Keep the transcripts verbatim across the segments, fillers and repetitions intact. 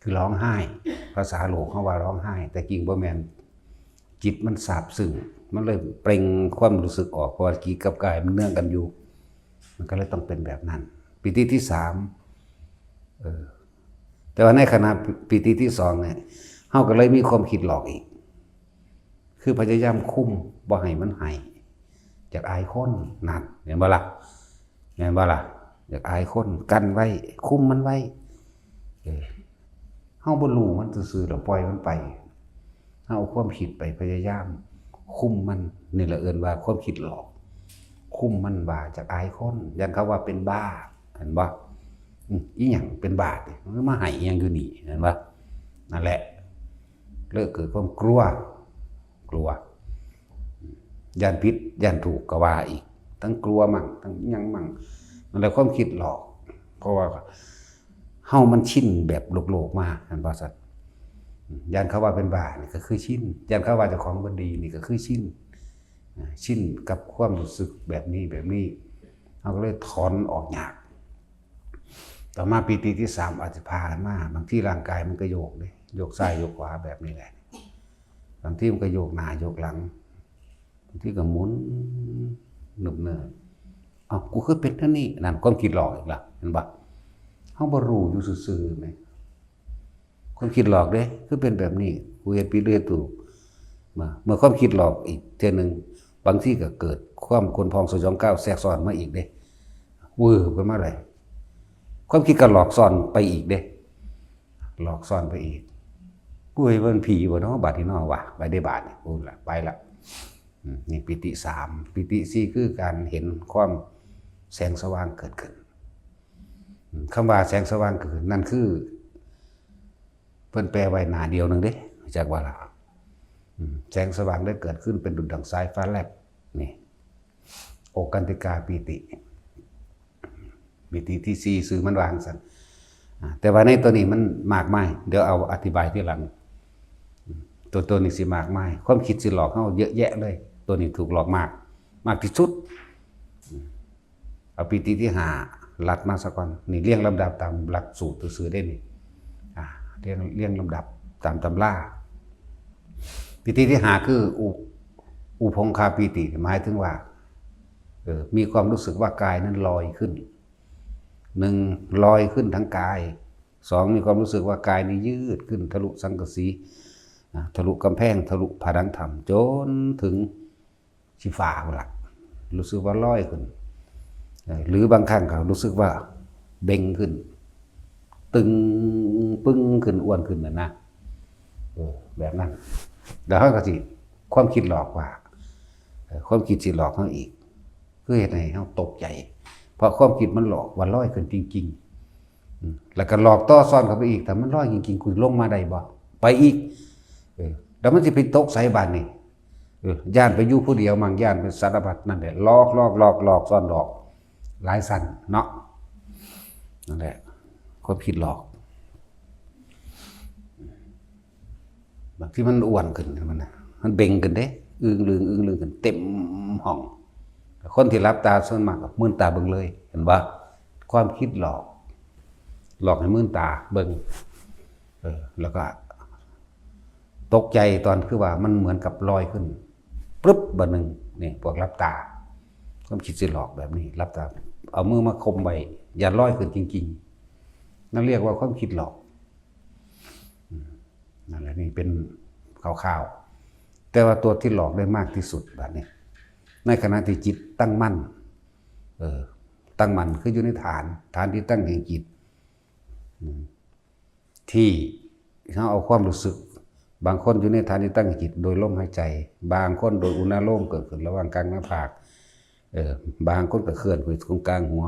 คือร้องไห้ ภาษาโลกเขาว่าร้องไห้ แต่จริงบ่แม่น จิตมันซาบซึ้ง มันเลยเปล่งความรู้สึกออก เพราะว่าจิตกับกายมันเนื่องกันอยู่ มันก็เลยต้องเป็นแบบนั้น ปีติที่สาม เออ แต่ว่าในขณะปีติที่สองเนี่ย เฮาก็เลยมีความคิดหลอกอีก คือพยายามคุมบ่ให้มันไห้ อยากอายคน นั่น เห็นบ่ล่ะ แม่นบ่ล่ะ อยากอายคน กั้นไว้ คุมมันไว้ เออ เฮาบ่รู้มันซื่อๆ แล้วปล่อยมันไป เฮาเอาความคิดไปพยายามคุมมัน นี่แหละเอิ้นว่าความคิดหลอก คุมมันว่าอยากอายคน ย้านเขาว่าเป็นบ้า เห็นบ่ อืม อีหยังเป็นบ้าติ มันมาไห้อีหยังอยู่นี่ เห็นบ่ นั่นแหละ เลยเกิดความกลัว กลัว ย้านผิด ย้านถูกก็ว่าอีก ทั้งกลัวมั่ง ทั้งหยังมั่ง นั่นแหละความคิดหลอก เพราะว่าเฮามันชินแบบโลกๆ มา เห็นบ่ซั่น ย้านเขาว่าเป็นบ้า นี่ก็คือชิน ย้านเขาว่าเจ้าของบ่ดี นี่ก็คือชิน อ่า ชินกับความรู้สึกแบบนี้ แบบนี้ เฮาก็เลยถอนออกยาก ต่อมาปีติที่สามอาจจะพากันมา บางทีร่างกายมันก็โยกเด้ โยกซ้ายโยกขวาแบบนี้แหละ บางทีมันก็โยกหน้าโยกหลัง บางทีก็หมุนเนิบๆ เอ้า กูคือเป็นแนวนี้ นั่นความคิดหลอกอีกละ เห็นบ่ เฮาบ่รู้อยู่ซื่อๆ แหม ความคิดหลอกเด้ คือเป็นแบบนี้ กูเฮ็ดผิดหรือเฮ็ดถูก มา เมื่อความคิดหลอกอีกเทื่อหนึ่ง บางทีก็เกิดความขนพองสยองกล้าวแทรกซ้อนมาอีกเด้ วืบขึ้นมาเลย ความคิดก็หลอกซ้อนไปอีกเด้ หลอกซ้อนไปอีก กูเฮ้ย มันผีบ่เนาะ บาดนี้เนาะ ว่ะ ไปได้บาดนี่ กูละ ไปละ อืม นี่ปีติสาม ปีติสี่ คือการเห็นความแสงสว่างเกิดขึ้น อืม คำว่าแสงสว่างเกิดขึ้น นั่นคือ เพิ่นแปลไว้หน้าเดียวหนึ่งเด้ จักว่าล่ะ อืม แสงสว่างได้เกิดขึ้นเป็นดุจดั่งสายฟ้าแลบ นี่ โอกันติกาปีติ ปีติที่สี่ ชื่อมันว่าจั่งซั่น อ่า แต่ว่าในตัวนี้มันมากมาย เดี๋ยวเอาอธิบายทีหลัง อืม ตัว ตัวนี้สิมากมาย ความคิดสิหลอกเฮาเยอะแยะเลย ตัวนี้ถูกหลอกมาก มากที่สุด อืม เอาปีติที่ห้า ลัดมาซะก่อน นี่เรียงลำดับตามหลักสูตรซื่อๆ เด้นี่ อ่า เรียง เรียงลำดับตามตำรา ปีติที่ห้า คืออุ อุพงคาปีติ หมายถึงว่า เออ มีความรู้สึกว่ากายนั้นลอยขึ้น หนึ่ง ลอยขึ้นทั้งกาย สอง มีความรู้สึกว่ากายนี้ยืดขึ้นทะลุสังกะสี อ่า ทะลุกำแพง ทะลุผนังถ้ำ จนถึง สิฟ้าพุ้นล่ะ รู้สึกว่าลอยขึ้น เอ่อ หรือบางครั้งก็รู้สึกว่าเบ่งขึ้น ตึงปึ้งขึ้น อ้วนขึ้นน่ะนะ เออ แบบนั้น แล้วเฮาก็สิ ความคิดหลอกว่า เอ่อ ความคิดสิหลอกเฮาอีก คือเฮ็ดให้เฮาตกใจ เพราะความคิดมันหลอกว่าลอยขึ้นจริงๆ อืม แล้วก็หลอกต่อซ้อนเข้าไปอีก ถ้ามันลอยจริงๆ กูลงมาได้บ่ ไปอีก เออ แล้วมันสิไปตกไสบาดนี่ เออ ย้านไปอยู่ผู้เดียวมั่ง ย้านไปสารพัดนั่นแหละ หลอก หลอก หลอก หลอก ซ้อนหลอก หลายชั้นเนาะ นั่นแหละ ความคิดหลอก บางทีมันอ้วนขึ้น มันน่ะ มันเบ่งขึ้นเด้ อึ่งลึง อึ่งลึงขึ้น เต็มห้อง คนที่หลับตาส่วนมากก็มืนตาเบิ่งเลย เห็นบ่ ความคิดหลอก หลอกให้มืนตาเบิ่ง เออ แล้วก็ ตกใจตอนคือว่ามันเหมือนกับลอยขึ้น ปึ๊บ บาดหนึ่ง นี่ พวกหลับตา ความคิดสิหลอกแบบนี้ หลับตา เอามือมาคมไว้ อย่าลอยขึ้นจริงๆ นั่นเรียกว่าความคิดหลอก อืม นั่นแหละ นี่เป็นคร่าวๆ แต่ว่าตัวที่หลอกได้มากที่สุดบาดนี้ ในขณะที่จิตตั้งมั่น เออ ตั้งมั่นคืออยู่ในฐาน ฐานที่ตั้งแห่งจิต อืม ที่เฮาเอาความรู้สึก บางคนอยู่ในฐานที่ตั้งแห่งจิตโดยลมหายใจ บางคนโดยอุณาโลมเกิดขึ้นระหว่างกลางหน้าผาก เออ บางคนก็เคลื่อนไปตรงกลางหัว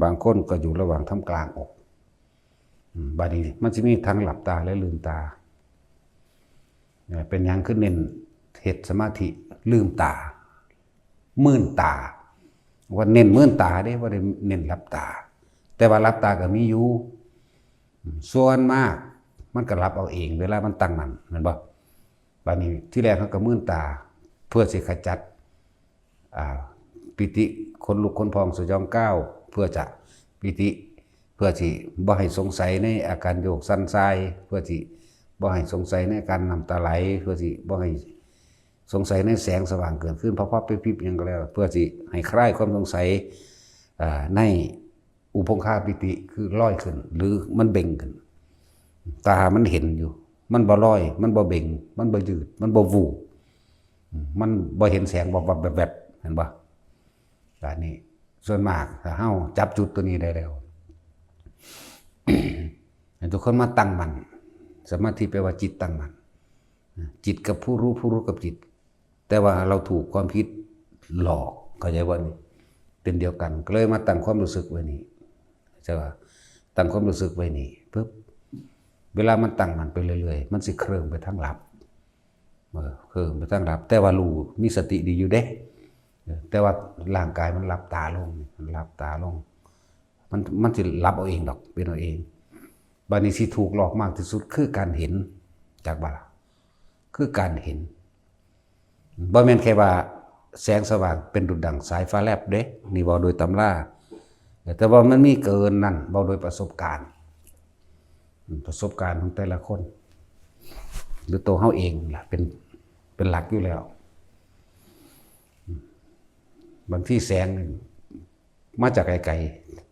บางคนก็อยู่ระหว่างท่ามกลางอก อืม บาดนี้มันสิมีทั้งหลับตาและลืมตา เอ่อ เป็นหยังคือเน้นเฮ็ดสมาธิลืมตา มืนตา ว่าเน้นมืนตาเด้ บ่ได้เน้นหลับตา แต่ว่าหลับตาก็มีอยู่ อืม ส่วนมากมันก็หลับเอาเอง เวลามันตั้งมั่น แม่นบ่ บาดนี้ทีแรกเฮาก็มืนตา เพื่อสิขจัด อ่า ปีติขนลุกขนพองสยองกล้าว เพื่อจะปีติ เพื่อสิบ่ให้สงสัยในอาการโยกสั่นส่าย เพื่อสิบ่ให้สงสัยในอาการน้ำตาไหล เพื่อสิบ่ให้สงสัยในแสงสว่างเกิดขึ้น พับพับปิ๊บปิ๊บหยังก็แล้ว เพื่อสิให้คลายความสงสัย อ่า ในอุพงคาปิติ คือลอยขึ้น หรือมันเบ่งขึ้น ตามันเห็นอยู่ มันบ่ลอย มันบ่เบ่ง มันบ่ยืด มันบ่วูบ มันบ่เห็นแสงวับวับแวบแวบ เห็นบ่ อันนี้ส่วนมากถ้าเฮาจับจุดตัวนี้ได้แล้ว ให้ทุกคนมาตั้งมั่น สมาธิแปลว่าจิตตั้งมั่น จิตกับผู้รู้ ผู้รู้กับจิต แต่ว่าเราถูกความคิดหลอก เข้าใจบ่นี่ เป็นเดียวกัน ก็เลยมาตั้งความรู้สึกไว้นี่ ใช่ป่ะ ตั้งความรู้สึกไว้นี่ปุ๊บ เวลามันตั้งมั่นไปเรื่อยๆ มันสิเคลิ้มไปทางหลับ เออ เคลิ้มไปทางหลับ แต่ว่ารู้ มีสติดีอยู่เด้ เออ แต่ว่าร่างกายมันหลับตาลง มันหลับตาลง มัน มันสิหลับเอาเองดอก เป็นเอาเอง บัดนี้สิถูกหลอกมากที่สุดคือการเห็น จักบ่ล่ะ คือการเห็น บ่แม่นแค่ว่าแสงสว่างเป็นดุจดั่งสายฟ้าแลบเด้ นี่เว้าโดยตำรา แต่ว่ามันมีเกินนั่น เว้าโดยประสบการณ์ ประสบการณ์ของแต่ละคน หรือตัวเฮาเองล่ะ เป็น เป็นหลักอยู่แล้ว บางทีแสงนี่มาจากไกล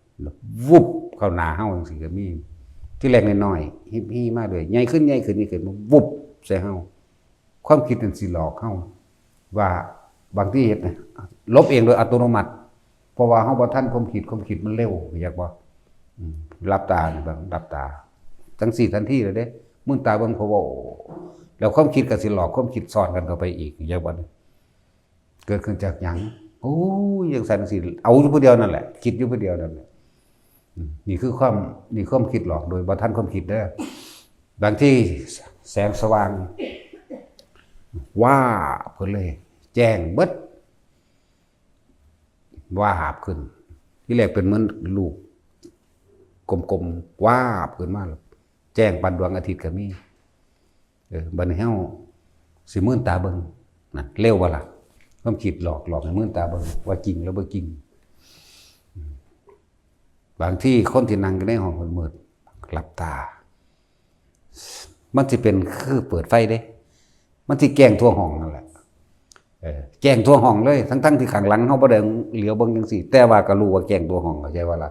ๆ วุบเข้าหน้าเฮาจังซี่ก็มี ที่แรกน้อยๆ ฮิบฮีมาเรื่อย ใหญ่ขึ้น ใหญ่ขึ้น ใหญ่ขึ้น มาวุบใส่เฮา ความคิดนั่นสิหลอกเฮา ว่าบางทีเฮ็ดนะหลบเองโดยอัตโนมัติ เพราะว่าเฮาบ่ทันความคิด ความคิดมันเร็ว อยากบ่ อืม หลับตานี่เบิ่ง หลับตา จังซี่ทันทีเลยเด้ มืนตาเบิ่ง พะโว้ แล้วความคิดก็สิหลอกความคิดซ้อนกันเข้าไปอีก อยากบ่ เกิดขึ้นจากหยัง โอ้ย จังซั่นจังซี่ เอาอยู่ผู้เดียวนั่นแหละ คิดอยู่ผู้เดียวนั่นแหละ อืม นี่คือความ นี่ความคิดหลอกโดยบ่ทันความคิดเด้อ บางทีแสงสว่าง วาบขึ้นเลย แจ้งเบิด วาบขึ้น ที่แรกเป็นเหมือนลูกกลมๆ วาบขึ้นมา แจ้งปานดวงอาทิตย์ก็มี เออ บัดนี้เฮาสิมืนตาเบิ่งนะ เร็วบ่ล่ะ ความคิดหลอก หลอกให้มืนตาเบิ่ง ว่าจริงหรือบ่จริง อืม บางทีคนที่นั่งอยู่ในห้องมืดๆ หลับตา มันสิเป็นคือเปิดไฟเด้ มันสิแจ้งทั่วห้องนั่นแหละ เออ แจ้งทั่วห้องเลย ทั้งๆที่ข้างหลังเฮาบ่ได้เหลียวเบิ่งจังซี่ แต่ว่าก็รู้ว่าแจ้งทั่วห้อง เข้าใจบ่ล่ะ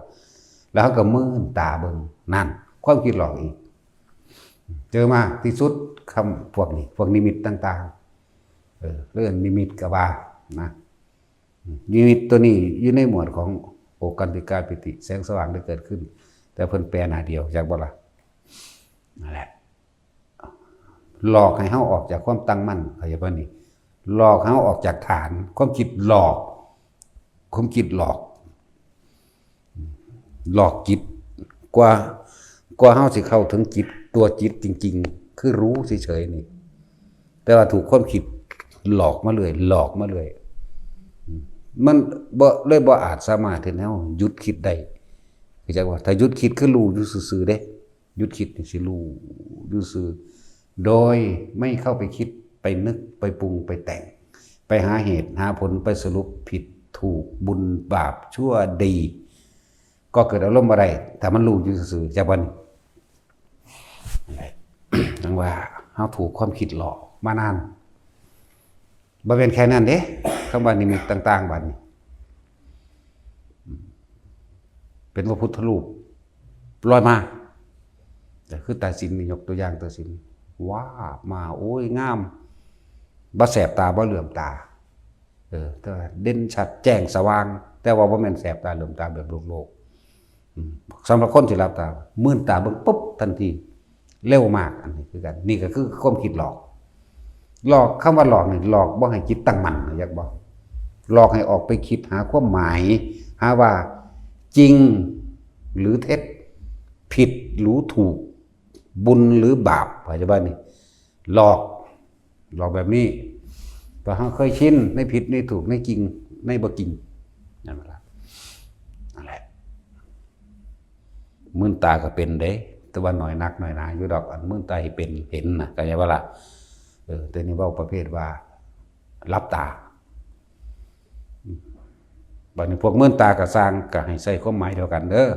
แล้วเฮาก็มืนตาเบิ่ง นั่น ความคิดหลอกอีก เจอมากที่สุดคำพวกนี้ พวกนิมิตต่างๆ เออ เรื่องนิมิตก็ว่านะ นิมิตตัวนี้อยู่ในหมวดของโอกันติกาปิติ แสงสว่างได้เกิดขึ้น แต่เพิ่นแปลหน้าเดียว จักบ่ล่ะ นั่นแหละ หลอกให้เฮาออกจากความตั้งมั่น เข้าใจบ่นี่ หลอกให้เฮาออกจากฐาน ความคิดหลอก ความคิดหลอก หลอกจิต กว่า กว่าเฮาสิเข้าถึงจิต ตัวจิตจริงๆ คือรู้เฉยๆ นี่ แต่ว่าถูกความคิดหลอกมาเรื่อย หลอกมาเรื่อย มันบ่ เลยบ่อาจสามารถเฮ็ดให้เฮาหยุดคิดได้ เข้าใจบ่ ถ้าหยุดคิดคือรู้อยู่ซื่อๆ เด้ หยุดคิดนี่สิรู้อยู่ซื่อ โดยไม่เข้าไปคิด ไปนึก ไปปรุง ไปแต่ง ไปหาเหตุ หาผล ไปสรุปผิดถูก บุญบาปชั่วดี ก็เกิดอารมณ์บ่ได้ ถ้ามันรู้อยู่ซื่อๆ จักบ่นี่ นั่นแหละ จั่งว่าเฮาถูกความคิดหลอกมานาน บ่แม่นแค่นั้นเด้ คำว่านิมิตต่างๆ บัดนี้ เป็นพระพุทธรูปลอยมา แต่คือตาสินนี่ ยกตัวอย่างตาสิน วาบมา โอ้ย งาม บ่แสบตา บ่เหลื่อมตา เออ แต่ว่าเด่นชัดแจ้งสว่าง แต่ว่าบ่แม่นแสบตาเหลื่อมตาแบบโลกๆ อืม สำหรับคนที่หลับตา มืนตาเบิ่งปุ๊บทันที เร็วมาก อันนี้คือกัน นี่ก็คือความคิดหลอก หลอก คำว่าหลอกนี่ หลอกบ่ให้จิตตั้งมั่น อยากบ่ หลอกให้ออกไปคิดหาความหมาย หาว่าจริงหรือเท็จ ผิดหรือถูก บุญหรือบาป เข้าใจบ่นี่ หลอก หลอกแบบนี้ เพราะเฮาเคยชินในผิดในถูก ในจริงในบ่จริง นั่นแหละ นั่นแหละ มืนตาก็เป็นเด้ แต่ว่าน้อยนักน้อยหนาอยู่ดอก อันมืนตาให้เป็นเห็นน่ะ เข้าใจบ่ล่ะ เออ แต่นี่เว้าประเภทว่าหลับตา บัดนี้พวกมืนตาก็ซ่าง ก็ให้ใส่ความหมายเดียวกันเด้อ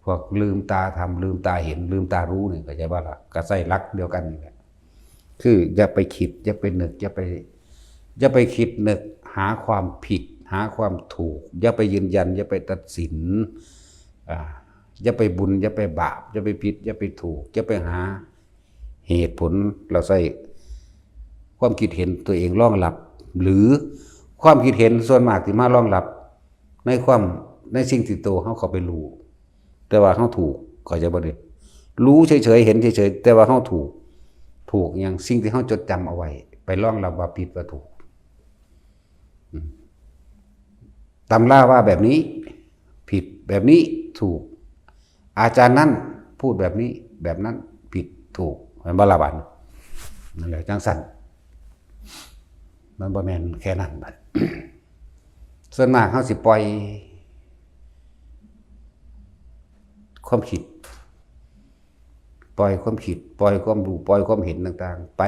บอกลืมตาทำ ลืมตาเห็น ลืมตารู้เนี่ย เข้าใจว่าล่ะ ก็ใช้หลักเดียวกันนี่แหละ คืออย่าไปคิด อย่าไปนึก อย่าไป อย่าไปคิดนึกหาความผิด หาความถูก อย่าไปยืนยัน อย่าไปตัดสิน อ่า อย่าไปบุญ อย่าไปบาป อย่าไปผิด อย่าไปถูก อย่าไปหาเหตุผล เราใช้ความคิดเห็นตัวเองรองรับ หรือความคิดเห็นส่วนมากที่มารองรับ ในความ ในสิ่งที่ตัวเขาเข้าไปรู้ แต่ว่าเขาถูก เข้าใจบ่เนี่ย รู้เฉยๆ เห็นเฉยๆ แต่ว่าเขาถูก ถูกอย่างสิ่งที่เขาจดจำเอาไว้ ไปรองรับว่าผิดว่าถูก อืม ตำราว่าแบบนี้ ผิด แบบนี้ถูก อาจารย์นั่นพูดแบบนี้ แบบนั้นผิดถูก แม่นบ่ล่ะบัด นั่นแหละจังซั่น มันบ่แม่นแค่นั้นบัด ส่วนมากเขาสิปล่อย ความคิด ปล่อยความคิด ปล่อยความรู้ ปล่อยความเห็นต่างๆ ไป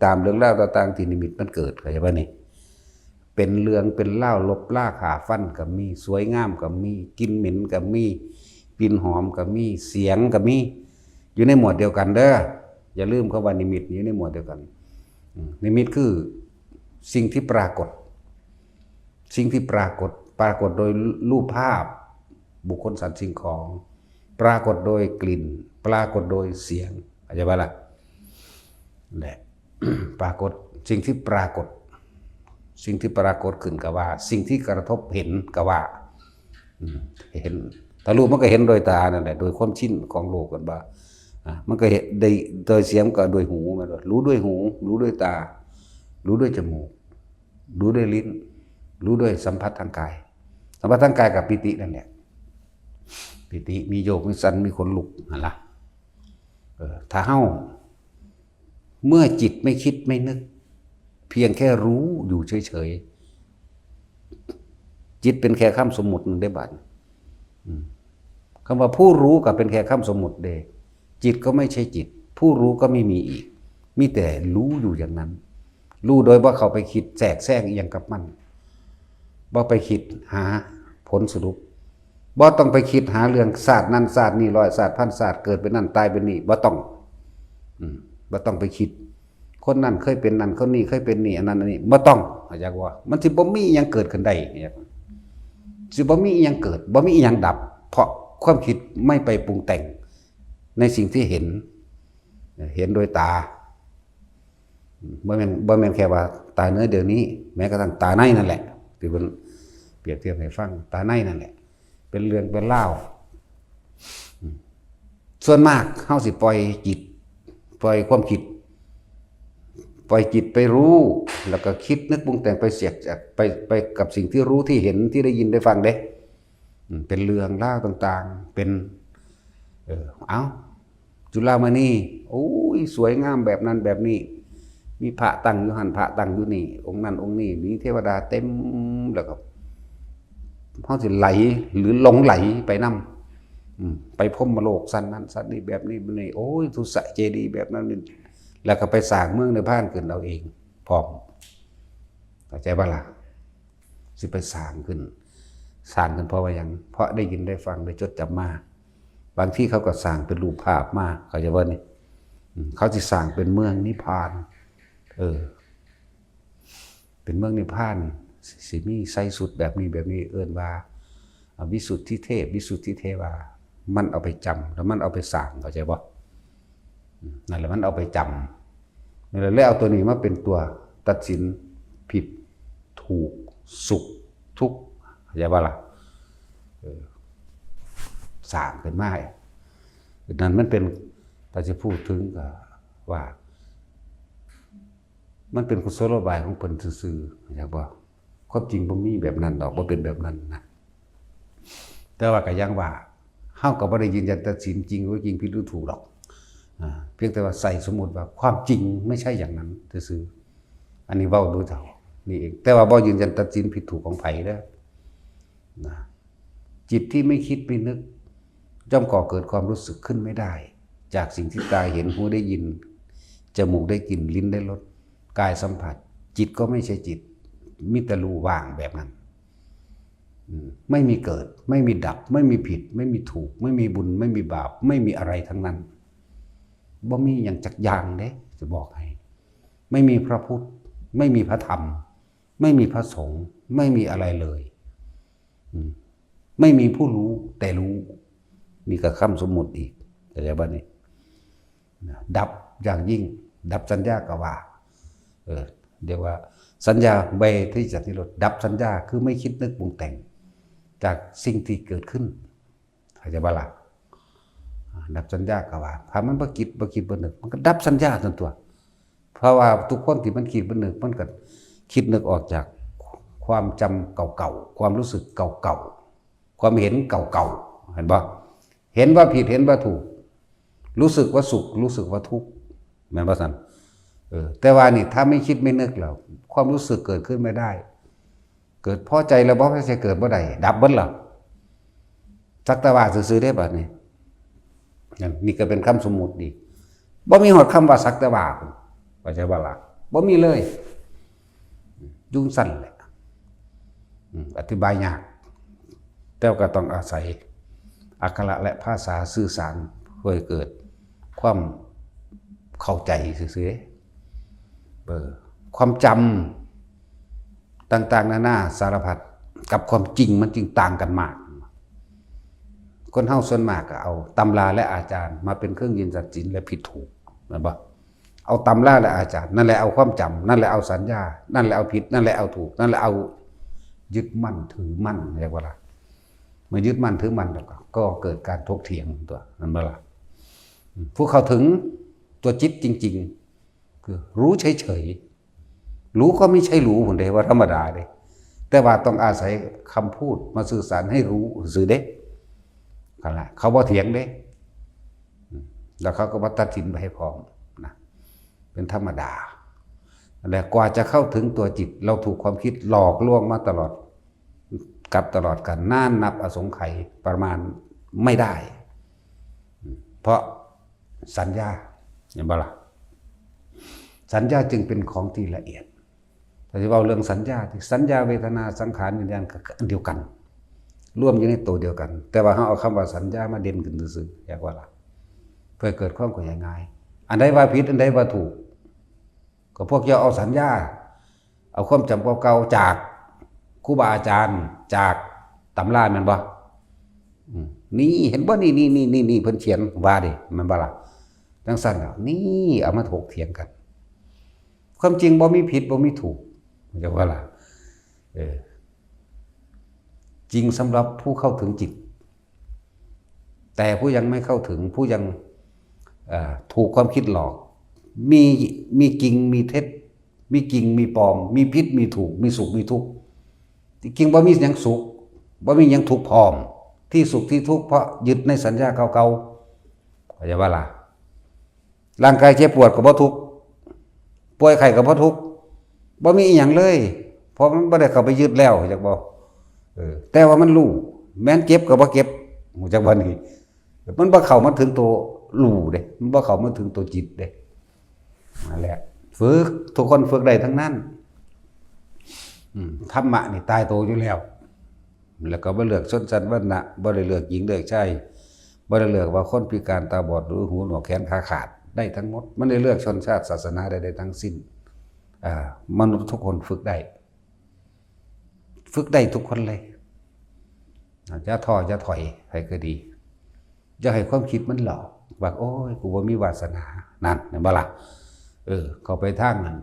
ตามเรื่องราวต่างๆ ที่นิมิตมันเกิด เข้าใจบ่นี่ เป็นเรื่องเป็นราว ลบลาฆ่าฟันก็มี สวยงามก็มี กลิ่นเหม็นก็มี กลิ่นหอมก็มี เสียงก็มี อยู่ในหมวดเดียวกันเด้อ อย่าลืมคำว่านิมิตอยู่ในหมวดเดียวกัน อืม นิมิตคือสิ่งที่ปรากฏ สิ่งที่ปรากฏ ปรากฏโดยรูปภาพ บุคคลสัตว์สิ่งของ ปรากฏโดยกลิ่น ปรากฏโดยเสียง เข้าใจบ่ล่ะ แหละ ปรากฏ สิ่งที่ปรากฏ สิ่งที่ปรากฏขึ้นก็ว่า สิ่งที่กระทบเห็นก็ว่า อืม เห็น ถ้ารูปมันก็เห็นโดยตานั่นแหละ โดยความชินของโลกกันว่า อ่ะ มันก็เห็นได้โดยเสียงก็โดยหู มันรู้ด้วยหู รู้ด้วยตา รู้ด้วยจมูก รู้ด้วยลิ้น รู้ด้วยสัมผัสทางกาย สัมผัสทางกายกับปีตินั่นแหละ ปีติมีโยกมีสั่นมีขนลุกนั่นล่ะ เออ ถ้าเฮา เมื่อจิตไม่คิดไม่นึก เพียงแค่รู้อยู่เฉยๆ จิตเป็นแค่คำสมมุติหนึ่งได้บัด อืม คำว่าผู้รู้ก็เป็นแค่คำสมมุติเด้ จิตก็ไม่ใช่จิต ผู้รู้ก็ไม่มีอีก มีแต่รู้อยู่อย่างนั้น รู้โดยบ่เข้าไปคิดแทรกแซงอีหยังกับมัน บ่ไปคิดหาผลสรุป บ่ต้องไปคิดหาเรื่องชาตินั้นชาตินี้ ร้อยชาติ พันชาติ เกิดเป็นนั่นตายเป็นนี่ บ่ต้อง อืม บ่ต้องไปคิด คนนั้นเคยเป็นนั่น คนนี้เคยเป็นนี่ อันนั้นอันนี้ บ่ต้อง เข้าใจบ่ มันสิบ่มีอิหยังเกิดขึ้นได้ สิบ่มีอิหยังเกิด บ่มีอิหยังดับ เพราะความคิดไม่ไปปรุงแต่งในสิ่งที่เห็น เห็นโดยตา บ่แม่น บ่แม่นแค่ว่าตาเนื้อเดี๋ยวนี้ แม้กระทั่งตาในนั่นแหละ ที่เพิ่นเปรียบเทียบให้ฟัง ตาในนั่นแหละ เป็นเรื่องเป็นราว ส่วนมากเฮาสิปล่อยจิต ปล่อยความคิด ปล่อยจิตไปรู้ แล้วก็คิดนึกปรุงแต่งไปเสียกจาก ไป ไปกับสิ่งที่รู้ที่เห็นที่ได้ยินได้ฟังเด้ อืม เป็นเรื่องราวต่างๆ เป็น เออ เอ้า จุฬามณี โอ้ย สวยงามแบบนั้นแบบนี้ มีพระตั้งอยู่หั่น พระตั้งอยู่นี่ องค์นั้นองค์นี้ มีเทวดาเต็ม แล้วก็ เฮาสิไหลหรือหลงไหลไปนำ อืม ไปพรหมโลกชั้นนั้นชั้นนี้ แบบนี้แบบนี้ โอ้ย สุสะเจดีย์แบบนั้นนี่ แล้วก็ไปสร้างเมืองนิพพานขึ้นเอาเองพร้อม เข้าใจบ่ล่ะ สิไปสร้างขึ้น สร้างขึ้นเพราะว่าหยัง เพราะได้ยินได้ฟังได้จดจำมา บางทีเขาก็สร้างเป็นรูปภาพมา เข้าใจบ่นี่ อืม เขาสิสร้างเป็นเมืองนิพพาน เออ เป็นเมืองนิพพาน สิมีใส่ชุดแบบนี้แบบนี้ เอิ้นว่า อ่า วิสุทธิเทพ วิสุทธิเทวา มันเอาไปจำ แล้วมันเอาไปสร้าง เข้าใจบ่ อืม นั่นแหละ มันเอาไปจำ นั่นแหละ แล้วเอาตัวนี้มาเป็นตัวตัดสินผิด ถูก สุข ทุกข์ เข้าใจบ่ล่ะ เออ สร้างขึ้นมา นั่นมันเป็น ถ้าจะพูดถึงก็ว่า มันเป็นกุศโลบายของเพิ่นซื่อๆ เข้าใจบ่ ความจริงบ่มีแบบนั้นดอก บ่เป็นแบบนั้นนะ แต่ว่าก็ยังว่า เฮาก็บ่ได้ยืนยันตัดสินจริงหรือจริง ผิดหรือถูกดอก อ่า เพียงแต่ว่าใส่สมมุติว่าความจริงไม่ใช่อย่างนั้นซื่อๆ อันนี้เว้าโดยเท่านี้เอง แต่ว่าบ่ยืนยันตัดสินผิดถูกของไผเด้อ นะ จิตที่ไม่คิดไม่นึก ย่อมก่อเกิดความรู้สึกขึ้นไม่ได้ จากสิ่งที่ตาเห็น หูได้ยิน จมูกได้กลิ่น ลิ้นได้รส กายสัมผัส จิตก็ไม่ใช่จิต มีแต่รู้ว่างแบบนั้น อืมไม่มีเกิด ไม่มีดับ ไม่มีผิด ไม่มีถูก ไม่มีบุญ ไม่มีบาป ไม่มีอะไรทั้งนั้น บ่มีอย่างจักอย่างเด้ จะบอกให้ ไม่มีพระพุทธ ไม่มีพระธรรม ไม่มีพระสงฆ์ ไม่มีอะไรเลย อืมไม่มีผู้รู้ แต่รู้ นี่ก็คำสมมุติอีก เข้าใจบ่นี่ ดับอย่างยิ่ง ดับสัญญากว่า เออ เรียกว่า สัญญาเวทยิตสันนิโรธ ดับสัญญา คือไม่คิดนึกปรุงแต่ง จากสิ่งที่เกิดขึ้น เข้าใจบ่ล่ะ ดับสัญญากว่า ถ้ามันบ่คิด บ่คิด บ่นึก มันก็ดับสัญญาตันตัว เพราะว่าทุกคนที่มันคิด มันนึก มันก็คิดนึกออกจากความจำเก่าๆ ความรู้สึกเก่าๆ ความเห็นเก่าๆ เห็นบ่ เห็นว่าผิด เห็นว่าถูก รู้สึกว่าสุข รู้สึกว่าทุกข์ แม่นบ่ซั่น เออ แต่ว่านี่ถ้าไม่คิดไม่นึกแล้ว ความรู้สึกเกิดขึ้นไม่ได้ เกิดพอใจแล้วบ่พอใจเกิดบ่ได้ ดับเบิดแล้ว สักแต่ว่าซื่อๆ เด้บัดนี้ นั่น นี่ก็เป็นคำสมมุติอีก บ่มีฮอดคำว่าสักแต่ว่า เข้าใจบ่ล่ะ บ่มีเลย อยู่ซั่นแหละ อืม อธิบายยาก แต่ก็ต้องอาศัยอักขระและภาษาสื่อสาร เพื่อให้เกิดความเข้าใจซื่อๆ เออ ความจำต่างๆ นานาสารพัด กับความจริงมันจึงต่างกันมาก คนเฮาส่วนมากก็เอาตำราและอาจารย์มาเป็นเครื่องยืนตัดสินและผิดถูก แม่นบ่ เอาตำราและอาจารย์ นั่นแหละเอาความจำ นั่นแหละเอาสัญญา นั่นแหละเอาผิด นั่นแหละเอาถูก นั่นแหละเอายึดมั่นถือมั่น เรียกว่าล่ะ เมื่อยึดมั่นถือมั่นแล้วก็ ก็เกิดการถกเถียงตัว นั่นบ่ล่ะ อืม ผู้เข้าถึงตัวจิตจริงๆ คือรู้เฉยๆ รู้ก็ไม่ใช่รู้ ผมเด้ว่าธรรมดาเด้ แต่ว่าต้องอาศัยคำพูดมาสื่อสารให้รู้ซื่อเด้ นั่นแหละ เขาบ่เถียงเด้ อืม แล้วเขาก็บ่ตัดสินไปให้พร้อมนะ เป็นธรรมดา และกว่าจะเข้าถึงตัวจิต เราถูกความคิดหลอกลวงมาตลอด กับตลอดกาล นานนับอสงไขยประมาณไม่ได้ เพราะสัญญา เห็นบ่ล่ะ สัญญาจึงเป็นของที่ละเอียด ถ้าสิเว้าเรื่องสัญญา ที่สัญญา เวทนา สังขาร วิญญาณ ก็อันเดียวกัน รวมอยู่ในตัวเดียวกัน แต่ว่าเฮาเอาคำว่าสัญญามาเด่นขึ้นซื่อๆ อยากว่าล่ะ เพื่อเกิดความเข้าใจง่าย อันใดว่าผิด อันใดว่าถูก ก็พวกเจ้าเอาสัญญา เอาความจำเก่าๆ จากครูบาอาจารย์ จากตำราแม่นบ่ อืม นี่เห็นบ่ นี่ นี่ นี่ นี่ นี่ เพิ่นเขียนว่าเด้ แม่นบ่ล่ะ จั่งซั่นแล้ว นี่เอามาถกเถียงกัน ความจริงบ่มีผิด บ่มีถูก เข้าใจบ่ล่ะ เออ จริงสำหรับผู้เข้าถึงจิต แต่ผู้ยังไม่เข้าถึง ผู้ยัง เอ่อ ถูกความคิดหลอก มี มีจริง มีเท็จ มีจริง มีปลอม มีผิด มีถูก มีสุข มีทุกข์ ที่จริงบ่มีหยังสุข บ่มีหยังทุกข์พร้อม ที่สุขที่ทุกข์เพราะยึดในสัญญาเก่าๆ เข้าใจบ่ล่ะ ร่างกายเจ็บปวดก็บ่ทุกข์ ป่วยไข้ก็บ่ทุกข์ บ่มีอีหยังเลย เพราะมันบ่ได้เข้าไปยึดแล้ว จักบ่ เออ แต่ว่ามันรู้ แม้นเจ็บก็บ่เจ็บ รู้จักบ่นี่ มันบ่เข้ามาถึงตัวรู้เด้ มันบ่เข้ามาถึงตัวจิตเด้ นั่นแหละ ฝึก ทุกคนฝึกได้ทั้งนั้น อืม ธรรมะนี่ตายตัวอยู่แล้ว แล้วก็บ่เลือกชนชั้นวรรณะ บ่ได้เลือกหญิงเลือกชาย บ่ได้เลือกว่าคนพิการตาบอด หรือหูหนวกแขนขาขาด ได้ทั้งหมด มันได้เลือกชนชาติศาสนาได้ ได้ทั้งสิ้น อ่า มนุษย์ทุกคนฝึกได้ ฝึกได้ทุกคนเลย อย่าท้อ อย่าถอย ไผก็ดี อย่าให้ความคิดมันหลอก ว่า โอ้ย กูบ่มีวาสนา นั่น เห็นบ่ล่ะ เออ เข้าไปทางนั้น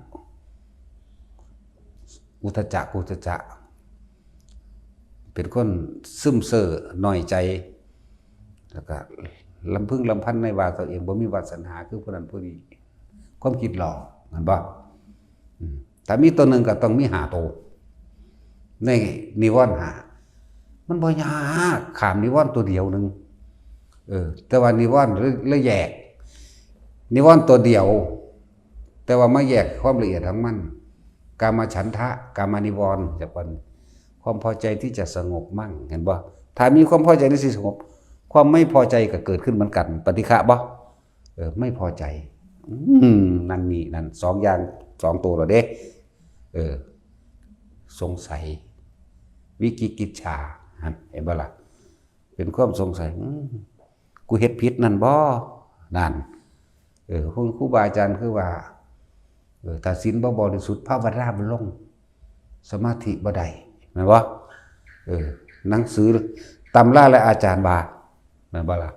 อุทธัจจะ กุทธัจจะ เป็นคนซึมเซ่อ น้อยใจ แล้วก็ลำพึงลำพันในว่าตัวเองบ่มีวาสนา คือผู้นั้นผู้นี้ ความคิดหลอก เห็นบ่ อืม ถ้ามีตัวหนึ่งก็ต้องมีห้าตัว ในนิวรณ์ห้า มันบ่ยาก ข้ามนิวรณ์ตัวเดียวหนึ่ง เออ แต่ว่านิวรณ์ละ ละแยก นิวรณ์ตัวเดียว แต่ว่ามาแยกความละเอียดของมัน กามฉันทะ กามนิวรณ์ จักว่า ความพอใจที่จะสงบมั่ง เห็นบ่ ถ้ามีความพอใจที่สิสงบ ความไม่พอใจก็เกิดขึ้นเหมือนกัน ปฏิฆะบ่ เออ ไม่พอใจ อืม นั่นนี่นั่น สองอย่าง สองตัวแล้วเด้ เออ สงสัย วิจิกิจฉา เห็นบ่ล่ะ เป็นความสงสัย อืม กูเฮ็ดผิดนั่นบ่ นั่น เออ พวกครูบาอาจารย์คือว่า เออ ถ้าศีลบ่บริสุทธิ์ ภาวนาบ่ลง สมาธิบ่ได้ แม่นบ่ เออ หนังสือตำราและอาจารย์ว่า แม่นบ่ล่ะ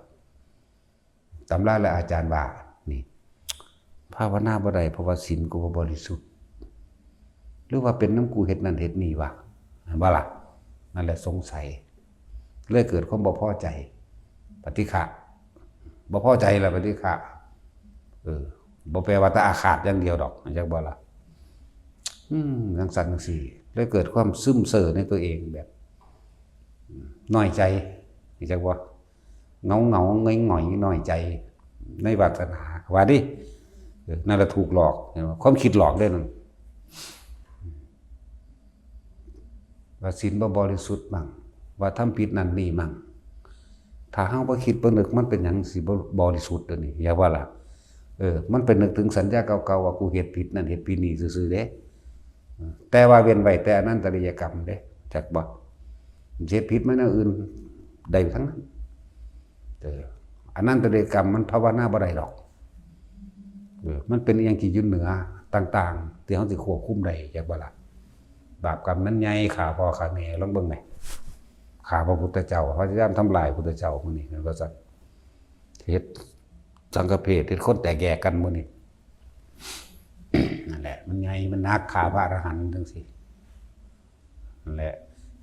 ตำราและอาจารย์ว่า นี่ ภาวนาบ่ได้ เพราะว่าศีลกูบ่บริสุทธิ์ หรือว่าเป็นนำกูเฮ็ดนั่นเฮ็ดนี่วะ แม่นบ่ล่ะ นั่นแหละสงสัย เลยเกิดความบ่พอใจ ปฏิฆะ บ่พอใจล่ะ ปฏิฆะ เออ บ่แปลว่าแต่อาฆาตอย่างเดียวดอก จักบ่ล่ะ อืม จังซั่นจังซี่ เลยเกิดความซึมเซาะในตัวเองแบบ น้อยใจ จักบ่ เหงาเหงาหงอยหงอยน้อยใจ ในวาสนา ว่าดิ เออ นั่นแหละถูกหลอก เห็นบ่ ความคิดหลอกเด้นั่น ว่าศีลบ่บริสุทธิ์มั่ง ว่าทำผิดนั่นนี่มั่ง ถ้าเฮาบ่คิดบ่นึก มันเป็นหยังสิบ่บริสุทธิ์เด้อนี่ อย่าว่าล่ะ เออ มันไปนึกถึงสัญญาเก่าๆ ว่ากูเฮ็ดผิดนั่นเฮ็ดผิดนี่ซื่อๆ เด้ แต่ว่าเว้นไว้แต่อนันตริยกรรมเด้ จักบ่ เฮ็ดผิดมาแนวอื่นได้ทั้งนั้น เออ อนันตริยกรรมมันภาวนาบ่ได้ดอก เออ มันเป็นอหยังที่อยู่เหนือต่างๆ ที่เฮาสิควบคุมได้ จักบ่ล่ะ บาปกรรมมันใหญ่ ฆ่าพ่อฆ่าแม่ ลองเบิ่งแหม ฆ่าพระพุทธเจ้า พยายามทำลายพระพุทธเจ้ามื้อนี้ แม่นบ่ซั่น เฮ็ดสังฆเพศ เฮ็ดคนแตกแยกกันมื้อนี้ นั่นแหละ มันใหญ่ มันหนัก ฆ่าพระอรหันต์จังซี่ นั่นแหละ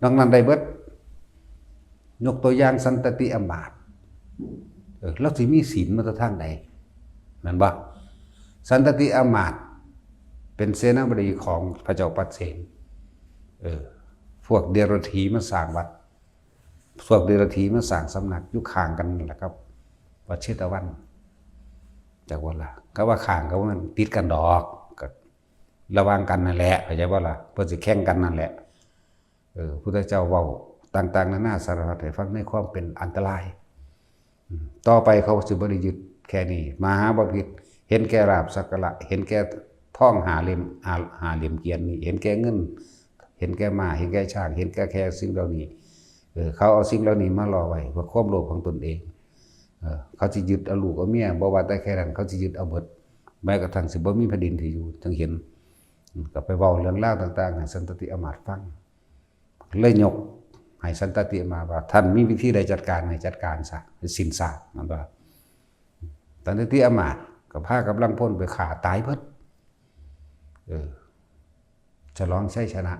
นอกนั้นได้เบิด ยกตัวอย่างสันตติอำมาตย์ เออ ลาวสิมีศีลมาแต่ทางใด แม่นบ่ สันตติอำมาตย์ เป็นเสนาบดีของพระเจ้าปัดเสน เออ พวกเดรัจฉีมาสร้างวัด พวกเดรัจฉีมาสร้างสำนักอยู่ข้างกันนั่นแหละครับ วัดเชตวัน จักว่าล่ะ ก็ว่าข้างก็ว่ามันติดกันดอก ก็ระหว่างกันนั่นแหละ เข้าใจบ่ล่ะ เพิ่นสิแข่งกันนั่นแหละ เออ พุทธเจ้าเว้าต่างๆ นานาสารพัดให้ฟังในความเป็นอันตราย อืม ต่อไปเขาสิบ่ได้ยึดแค่นี้ มหาบพิตร เห็นแก่ลาภสักการะ เห็นแก่ทองห้าเหลี่ยม ห้า ห้าเหลี่ยมเกวียนนี่ เห็นแก่เงิน เห็นแก่ม้า เห็นแก่ช้าง เห็นแก่แค่สิ่งเหล่านี้ เออ เขาเอาสิ่งเหล่านี้มาล่อไว้เพื่อความโลภของตนเอง เออ เขาสิยึดเอาลูกเอาเมีย บ่ว่าแต่แค่นั้น เขาสิยึดเอาเบิด แม้กระทั่งสิบ่มีแผ่นดินที่อยู่ จังเห็น อืม ก็ไปเว้าเรื่องราวต่างๆ ให้สันตติอำมาตย์ฟัง เลยยกให้สันตติอำมาตย์ว่า ท่านมีวิธีใดจัดการให้จัดการซะ ให้สิ้นซาก นั่นว่า สันตติอำมาตย์ก็พากำลังพลไปฆ่าตายเบิด เออ ฉลองชัยชนะ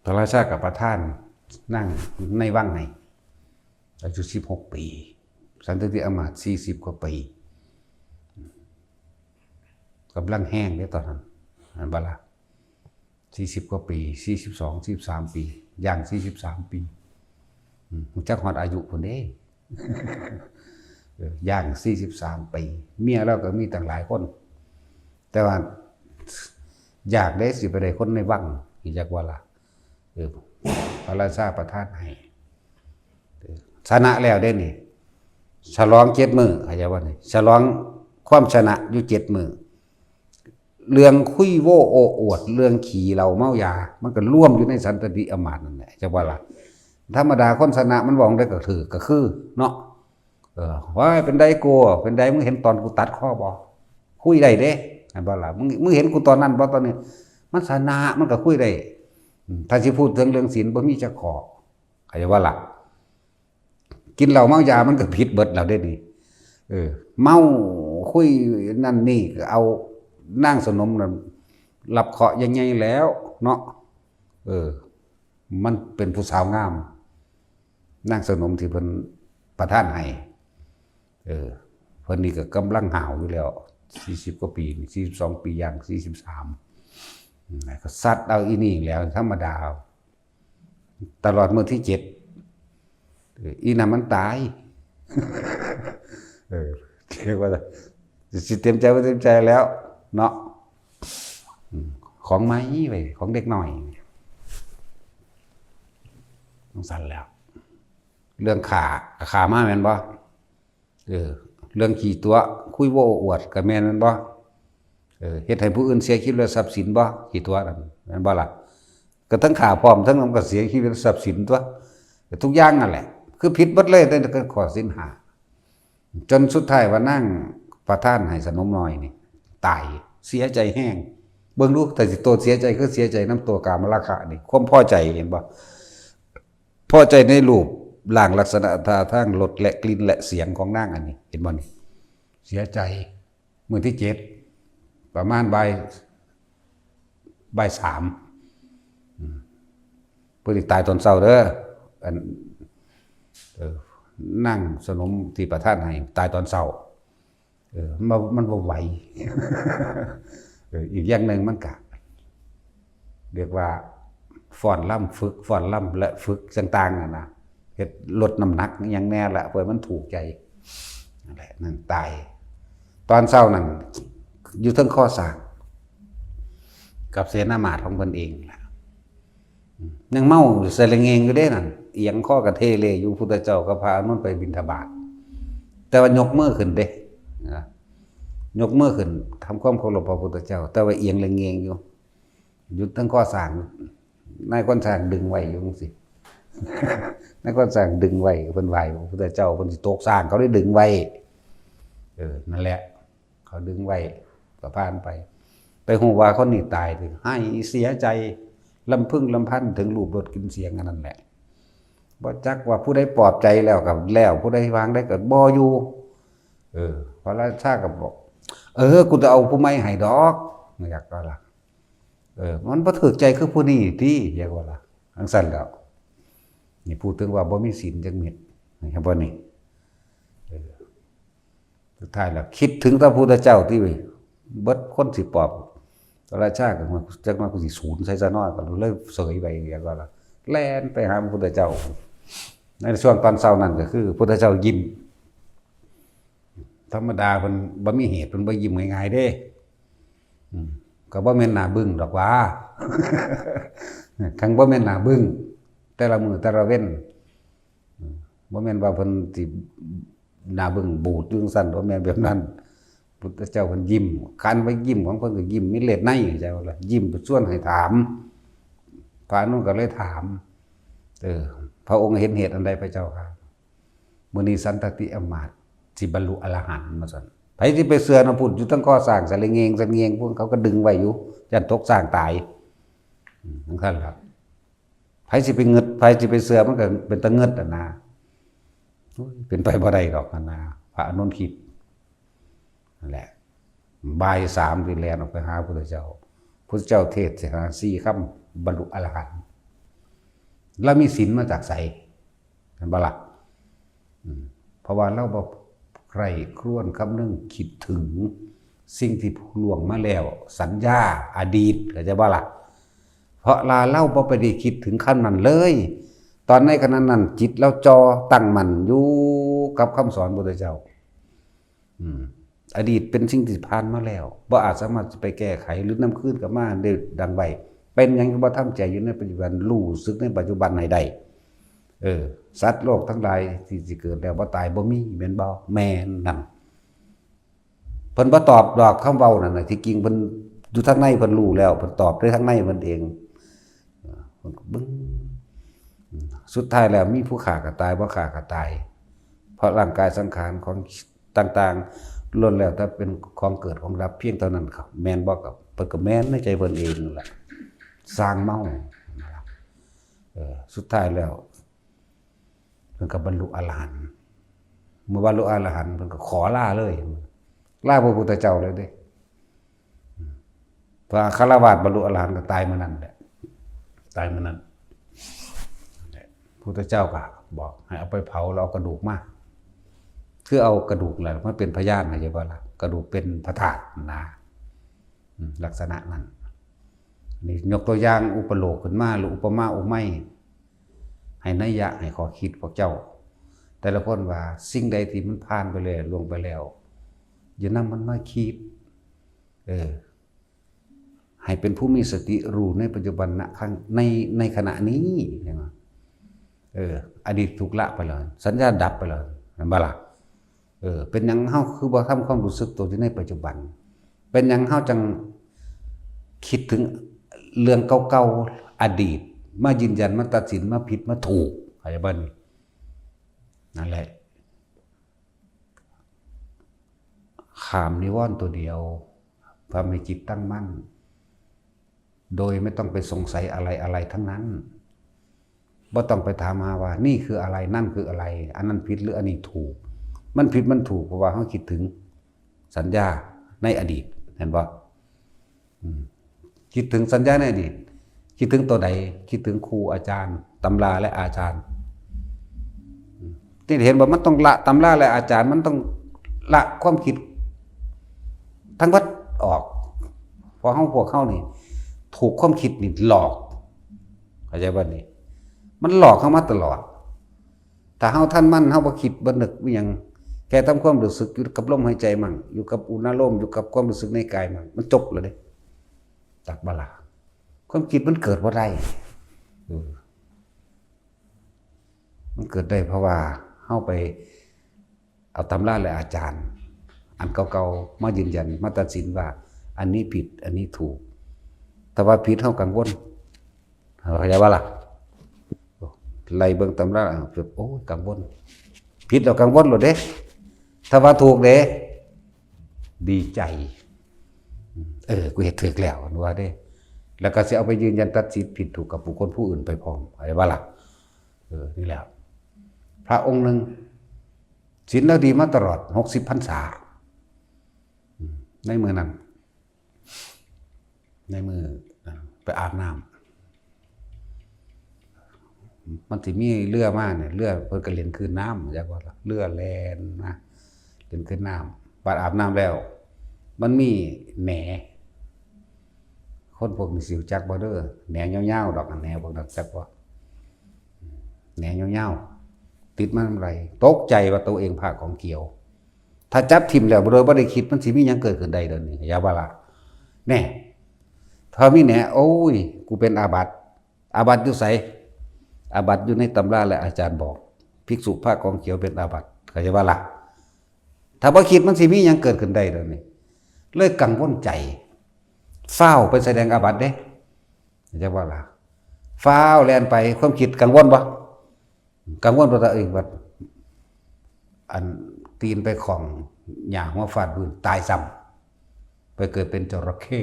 พระราชาก็ประทานนางในวังให้ อายุสิบหกปี สันตติอำมาตย์สี่สิบกว่าปี กำลังแฮงเด้ตอนนั้น แม่นบ่ล่ะ สี่สิบกว่าปี สี่สิบสอง สี่สิบสามปี ย่างสี่สิบสามปี อืม จักฮอดอายุพุ้นเด้ เออ ย่างสี่สิบสามปี เมียลาวก็มีตั้งหลายคน แต่ว่าอยากได้สิไปได้คนในวัง อีจักว่าล่ะ เออ พระราชาประทานให้ เออ ชนะแล้วเด้นี่ ฉลองเจ็ดมื้อ เข้าใจบ่นี่ ฉลองความชนะอยู่เจ็ดมื้อ เรื่องคุยโว้โอ้อวด เรื่องขี้เหล้าเมายา มันก็รวมอยู่ในสันตติอำมาตย์นั่นแหละ จักว่าล่ะ ธรรมดาคนชนะมันเว้าได้ก็ถืกก็คือเนาะ เออ ว่าเป็นใดกู เป็นใด มึงเห็นตอนกูตัดคอบ่ คุยได้เด้ แม่นบ่ล่ะ มึง มึงเห็นกูตอนนั้นบ่ ตอนนี้ มันชนะ มันก็คุยได้ อืม ถ้าสิพูดถึงเรื่องศีล บ่มีจักข้อ เข้าใจบ่ล่ะ กินเหล้าเมายา มันก็ผิดเบิดแล้วเด้นี่ เออ เมาคุยนั่นนี่ ก็เอานางสนมนั่นรับเคราะห์ใหญ่ๆ แล้วเนาะ เออ มันเป็นผู้สาวงาม นางสนมที่เพิ่นประทานให้ เออ เพิ่นนี่ก็กำลังห้าวอยู่แล้ว สี่สิบกว่าปีนี่ สี่สิบสองปี ย่างสี่สิบสาม อืม ก็ซัดเอาอีนี่แล้ว ธรรมดา ตลอดมื้อที่เจ็ด เออ อีนั่นมันตาย เออ เรียกว่า สิเต็มใจบ่เต็มใจแล้ว เนาะ อืม ของใหม่เว้ย ของเด็กน้อย จั่งซั้นแล้ว เรื่องฆ่า ฆ่ามาแม่นบ่ เออ เรื่องขี้ตั๋ว คุยโว้อวดก็แม่นแม่นบ่ เออ เฮ็ดให้ผู้อื่นเสียชีวิตและทรัพย์สินบ่ ขี้ตั๋วนั่น แม่นบ่ล่ะ ก็ทั้งฆ่าพร้อมทั้งนำก็เสียชีวิตทรัพย์สินตัว ทุกอย่างนั่นแหละ คือผิดหมดเลยแต่ก็ข้อศีลห้า จนสุดท้ายว่านางประธานให้สนมน้อยนี่ ตาย เสียใจแฮง เบิ่งดู แต่สิโตเสียใจคือเสียใจนำตัวกามราคะนี่ ความพอใจเห็นบ่ พอใจในรูปร่างลักษณะท่าทางรสและกลิ่นและเสียงของนางอันนี้ เห็นบ่นี่ เสียใจ มื้อที่เจ็ด ประมาณบ่าย บ่ายสาม อืม เพิ่นสิตายตอนเช้าเด้อ อัน เออ นางสนมที่ประธานให้ตายตอนเช้า เออ มันบ่ มันบ่ไหว เออ อีกอย่างหนึ่งมันก็ เรียกว่าฟ้อนรำฝึก ฟ้อนรำและฝึกต่างๆนั่นนะ เฮ็ดลดน้ำหนักอิหยังแน่ละ เพื่อมันถูกใจ นั่นแหละ นั่นตาย ตอนเช้านั่น อยู่เทิงคอสร้าง กับเสนามาตย์ของเพิ่นเองล่ะ ยังเมาสะเละเงงอยู่เด้นั่น เอียงคอกะเทเลอยู่ พุทธเจ้ากับพระอานนท์ไปบิณฑบาต แต่ว่ายกมือขึ้นเด้นะ ยกมือขึ้น ทำความเคารพพระพุทธเจ้า แต่ว่าเอียงเละเงงอยู่ อยู่เทิงคอสร้าง นายคนสร้างดึงไว้อยู่จังซี้ นายคนสร้างดึงไว้ เพิ่นไหว้พระพุทธเจ้า เพิ่นสิตกสร้าง เขาได้ดึงไว้ เออ นั่นแหละ เขาดึงไว้ ก็ผ่านไป ไปฮู้ว่าคนนี้ตาย ไห้เสียใจ ลำพึงลำพันถึงรูปรสกลิ่นเสียงอันนั้นแหละ บ่จักว่าผู้ใดปลอบใจแล้วก็แล้ว ผู้ใดวางได้ก็บ่อยู่ เออ พระราชาก็บอก "เออ กูจะเอาผู้ใหม่ให้ดอก" อยากก็ล่ะ เออ มันบ่ถูกใจคือผู้นี้ติ อยากว่าล่ะ จังซั่นแล้ว นี่พูดถึงว่าบ่มีศีลจักเม็ด เห็นบ่นี่ เออ สุดท้ายแล้วคิดถึงพระพุทธเจ้าที่เบิดคนสิปอบ พระราชาก็ว่า "จักหน่อยกูสิสูนใส่ซะน้อย" ก็เลยเสยไป อยากว่าล่ะ แล่นไปหาพระพุทธเจ้า ในช่วงตอนเช้านั้นก็คือพระพุทธเจ้ายิ้ม ธรรมดาเพิ่นบ่มีเหตุ เพิ่นบ่ยิ้มง่ายๆเด้ อืม ก็บ่แม่นหน้าบึ้งดอกหว่า คันบ่แม่นหน้าบึ้ง แต่ละมื้อแต่ละเว็น อืม บ่แม่นว่าเพิ่นสิหน้าบึ้งบูดอยู่จั่งซั้น บ่แม่นแบบนั้น พุทธเจ้าเพิ่นยิ้ม คันว่ายิ้มของเพิ่นก็ยิ้มมีเลสใน เข้าใจบ่ล่ะ ยิ้มชวนให้ถาม พระอานนท์ก็เลยถาม เออ พระองค์เห็นเหตุอันใดพระเจ้าค่ะ มื้อนี้สันตติอำมาตย์สิบรรลุอรหันต์ ว่าซั่น ไผสิไปเชื่อนำพุ้น อยู่เทิงคอสร้างสะเละเงงสะเละเงง พวกเขาก็ดึงไว้อยู่ ย้านตกสร้างตาย อืม จั่งซั้นล่ะ ไผสิไปงึด ไผสิไปเชื่อ มันก็เป็นตาเงิดอะนะ โอ้ย เป็นไปบ่ได้ดอกอะนะ พระอานนท์คิด นั่นแหละ บ่ายสามที่แล่นออกไปหาพุทธเจ้า พุทธเจ้าเทศน์ให้สี่คำ บรรลุอรหันต์ ลาวมีศีลมาจากไส เห็นบ่ล่ะ อืม เพราะว่าลาวบ่ใคร่ครวญคำนึงคิดถึงสิ่งที่ล่วงมาแล้ว สัญญา อดีต เข้าใจบ่ล่ะ เพราะลาลาวบ่ไปได้คิดถึงคำนั้นเลย ตอนในขณะนั้นจิตลาวจ่อตั้งมั่นอยู่กับคำสอนพุทธเจ้า อืม อดีตเป็นสิ่งที่ผ่านมาแล้ว บ่อาจสามารถจะไปแก้ไขหรือนำคืนกลับมาได้ดังไว้ เป็นหยังบ่ทำใจอยู่ในปัจจุบัน รู้สึกในปัจจุบันให้ได้ เออ สัตว์โลกทั้งหลายที่สิเกิดแล้วบ่ตายบ่มี แม่นบ่ แม่นนั่น เพิ่นบ่ตอบดอกคำเว้านั่นน่ะ ที่จริงเพิ่นอยู่ทางในเพิ่นรู้แล้ว เพิ่นตอบได้ทางในเพิ่นเอง เออ เพิ่นก็เบิ่ง สุดท้ายแล้วมีผู้ฆ่าก็ตาย บ่ฆ่าก็ตาย เพราะร่างกายสังขารของต่างๆ ล้วนแล้วแต่เป็นของเกิดของดับเพียงเท่านั้นครับ แม่นบ่ครับ เพิ่นก็แม่นในใจเพิ่นเองนั่นแหละ สร้างเมา เออ สุดท้ายแล้ว เพิ่นก็บรรลุอรหันต์ เมื่อบรรลุอรหันต์เพิ่นก็ขอลาเลย ลาพระพุทธเจ้าเลยเด้ พระคฤหัสถ์บรรลุอรหันต์ก็ตายมื้อนั้นแหละ ตายมื้อนั้น พุทธเจ้าก็บอกให้เอาไปเผาแล้วเอากระดูกมา คือเอากระดูกแหละมาเป็นพยาน เข้าใจบ่ล่ะ กระดูกเป็นพระธาตุนะ อืม ลักษณะนั้น นี่ยกตัวอย่างอุปโลกขึ้นมา หรืออุปมาอุปไมย ให้นัยยะ ให้ข้อคิดพวกเจ้า แต่ละคนว่าสิ่งใดที่มันผ่านไปแล้ว ล่วงไปแล้ว อย่านำมันมาคิด เออ ให้เป็นผู้มีสติรู้ในปัจจุบันนะ ครั้ง ใน ในขณะนี้ เห็นบ่ เออ อดีตถูกละไปแล้ว สัญญาดับไปแล้ว เห็นบ่ล่ะ เออ เป็นหยังเฮาคือบ่ทำความรู้สึกตัวอยู่ในปัจจุบัน เป็นหยังเฮาจังคิดถึงเรื่องเก่า อดีต มายืนยัน มาตัดสิน มาผิด มาถูก เข้าใจบ่นี่? นั่นแหละ ข้ามนิวรณ์ตัวเดียว ทำให้จิตตั้งมั่น โดยไม่ต้องไปสงสัยอะไรอะไรทั้งนั้น บ่ต้องไปถามหาว่านี่คืออะไร นั่นคืออะไร อันนั้นผิดหรืออันนี้ถูก มันผิดมันถูก เพราะว่าเราคิดถึงสัญญาในอดีต เห็นบ่? อืม คิดถึงสัญญาในอดีต คิดถึงตัวใด? คิดถึงครูอาจารย์ ตำราและอาจารย์ อืม ที่เห็นว่ามันต้องละตำราและอาจารย์ มันต้องละความคิดทั้งหมดออก เพราะเฮา พวกเฮานี่ ถูกความคิดนี่หลอก เข้าใจบ่นี่? มันหลอกเฮามาตลอด ถ้าเฮาทันมัน เฮาบ่คิดบ่นึกอิหยัง แค่ทำความรู้สึกอยู่กับลมหายใจมั่ง อยู่กับอุณาโลม อยู่กับความรู้สึกในกายมั่ง มันจบแล้วเด้ ตัดบ่ละ ความคิดมันเกิดบ่ได้ เออ มันเกิดได้เพราะว่าเฮาไปเอาตำราและอาจารย์ อันเก่าๆ มายืนยัน มาตัดสินว่า อันนี้ผิด อันนี้ถูก แต่ว่าผิดเฮากังวล เข้าใจบ่ล่ะ? ไล่เบิ่งตำรา แบบ โอ้ย กังวล ผิดแล้วกังวลโลดเด้ ถ้าว่าถูกเด้ ดีใจ เออ กูเฮ็ดถูกแล้ว ว่าเด้ แล้วก็สิเอาไปยืนยันตัดสินผิดถูกกับบุคคลผู้อื่นไปพร้อม เข้าใจบ่ล่ะ? เออ นี่แหละ พระองค์หนึ่ง ศีลเราดีมาตลอด หกสิบพรรษา อืม ในมื้อนั้น ในมื้อ อ่า ไปอาบน้ำ มันสิมีเรือมาเนี่ย เรือเพิ่นก็เล่นคลื่นน้ำ จักว่าล่ะ เรือแล่นมา เล่นคลื่นน้ำ บัดอาบน้ำแล้ว มันมีแหน คนพวกนี้สิรู้จักบ่เด้อ แหนยาวๆ ดอก แหนพวกนั้น จักบ่ แหนยาวๆ ติดมานำไหล่ ตกใจว่าตัวเองผ้าของเขียว ถ้าจับถิ่มแล้วโดยบ่ได้คิด มันสิมีหยังเกิดขึ้นได้เดี๋ยวนี้ อย่าว่าล่ะ แน่ ถ้ามีแหน โอ้ย กูเป็นอาบัติ อาบัติอยู่ไส? อาบัติอยู่ในตำราและอาจารย์บอก ภิกษุผ้าของเขียวเป็นอาบัติ เข้าใจบ่ล่ะ? ถ้าบ่คิดมันสิมีหยังเกิดขึ้นได้เดี๋ยวนี้ เลยกังวลใจ ฟ้าวไปแสดงอาบัติเด้ เข้าใจบ่ล่ะ? ฟ้าวแล่นไป ความคิดกังวลบ่? กังวลว่าตัวเองว่า อันตีนไปข้องหญ้าหัวฟาดพื้น ตายซ้ำ ไปเกิดเป็นจระเข้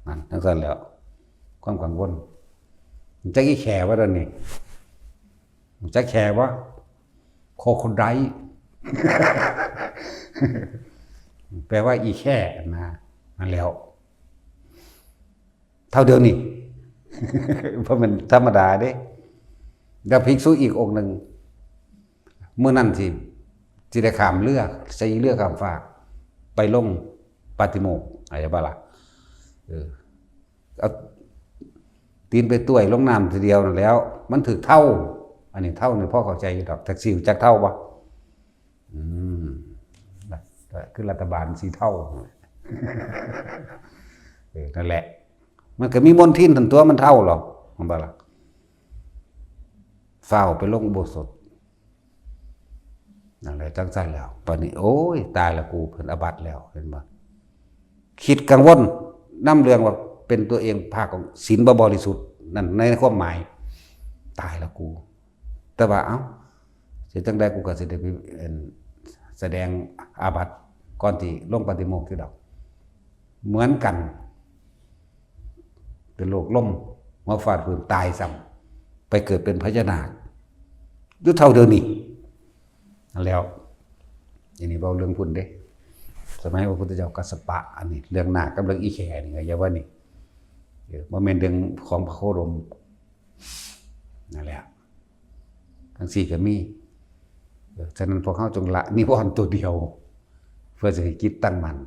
นั่น จั่งซั้นแหล้ว ความกังวล จักอีแข่บ่เดี๋ยวนี้ จักแข่บ่ crocodile แปลว่าอีแข่นะ นั่นแหล้ว เท่าเดี๋ยวนี้ เพราะมันธรรมดาเด้ แล้วภิกษุอีกองค์หนึ่ง มื้อนั้นสิ สิได้ข้ามเรือ สิเรือข้ามฟาก ไปลงปาฏิโมกข์ เข้าใจบ่ล่ะ? เออ เอาตีนไปต้วยลงน้ำทีเดียวนั่นแหล้ว มันถืกเถ้า อันนี้เถ้านี่พอเข้าใจอยู่ดอก จักสิรู้จักเถ้าบ่? อืม คือรัฐบาลสีเทา เออ นั่นแหละ มันก็มีมลทินหั่นตั๊ว มันเถ้าหรอก มันบ่ล่ะ ฟ้าวไปลงอุโบสถ นั่นแหละ จั่งซั้นแล้ว บัดนี้ โอ้ย ตายละกู เพิ่นอาบัติแล้ว เห็นบ่? คิดกังวลนำเรื่องว่าเป็นตัวเอง ผ้าของศีลบ่บริสุทธิ์ นั่นในความหมาย ตายละกู แต่ว่า เอ้า สิจั่งใดกูก็สิได้ไป เอิ่น แสดงอาบัติก่อนที่ลงปาฏิโมกข์อยู่ดอก เหมือนกัน เป็นโรคลม หัวฟาดพื้น ตายซ้ำ ไปเกิดเป็นพญานาค อยู่เท่าเดี๋ยวนี้ นั่นแหล้ว อันนี้เว้าเรื่องพุ้นเด้ สมัยพระพุทธเจ้ากัสสปะ อันนี้เรื่องนาคกับเรื่องอีแข่นี่ก็อย่าว่านี่ เออ บ่แม่นเรื่องของพระโคดม นั่นแหละ จั่งซี้ก็มี เออ ฉะนั้นพวกเฮาจงละนิวรณ์ตัวเดียว เพื่อสิให้จิตตั้งมั่น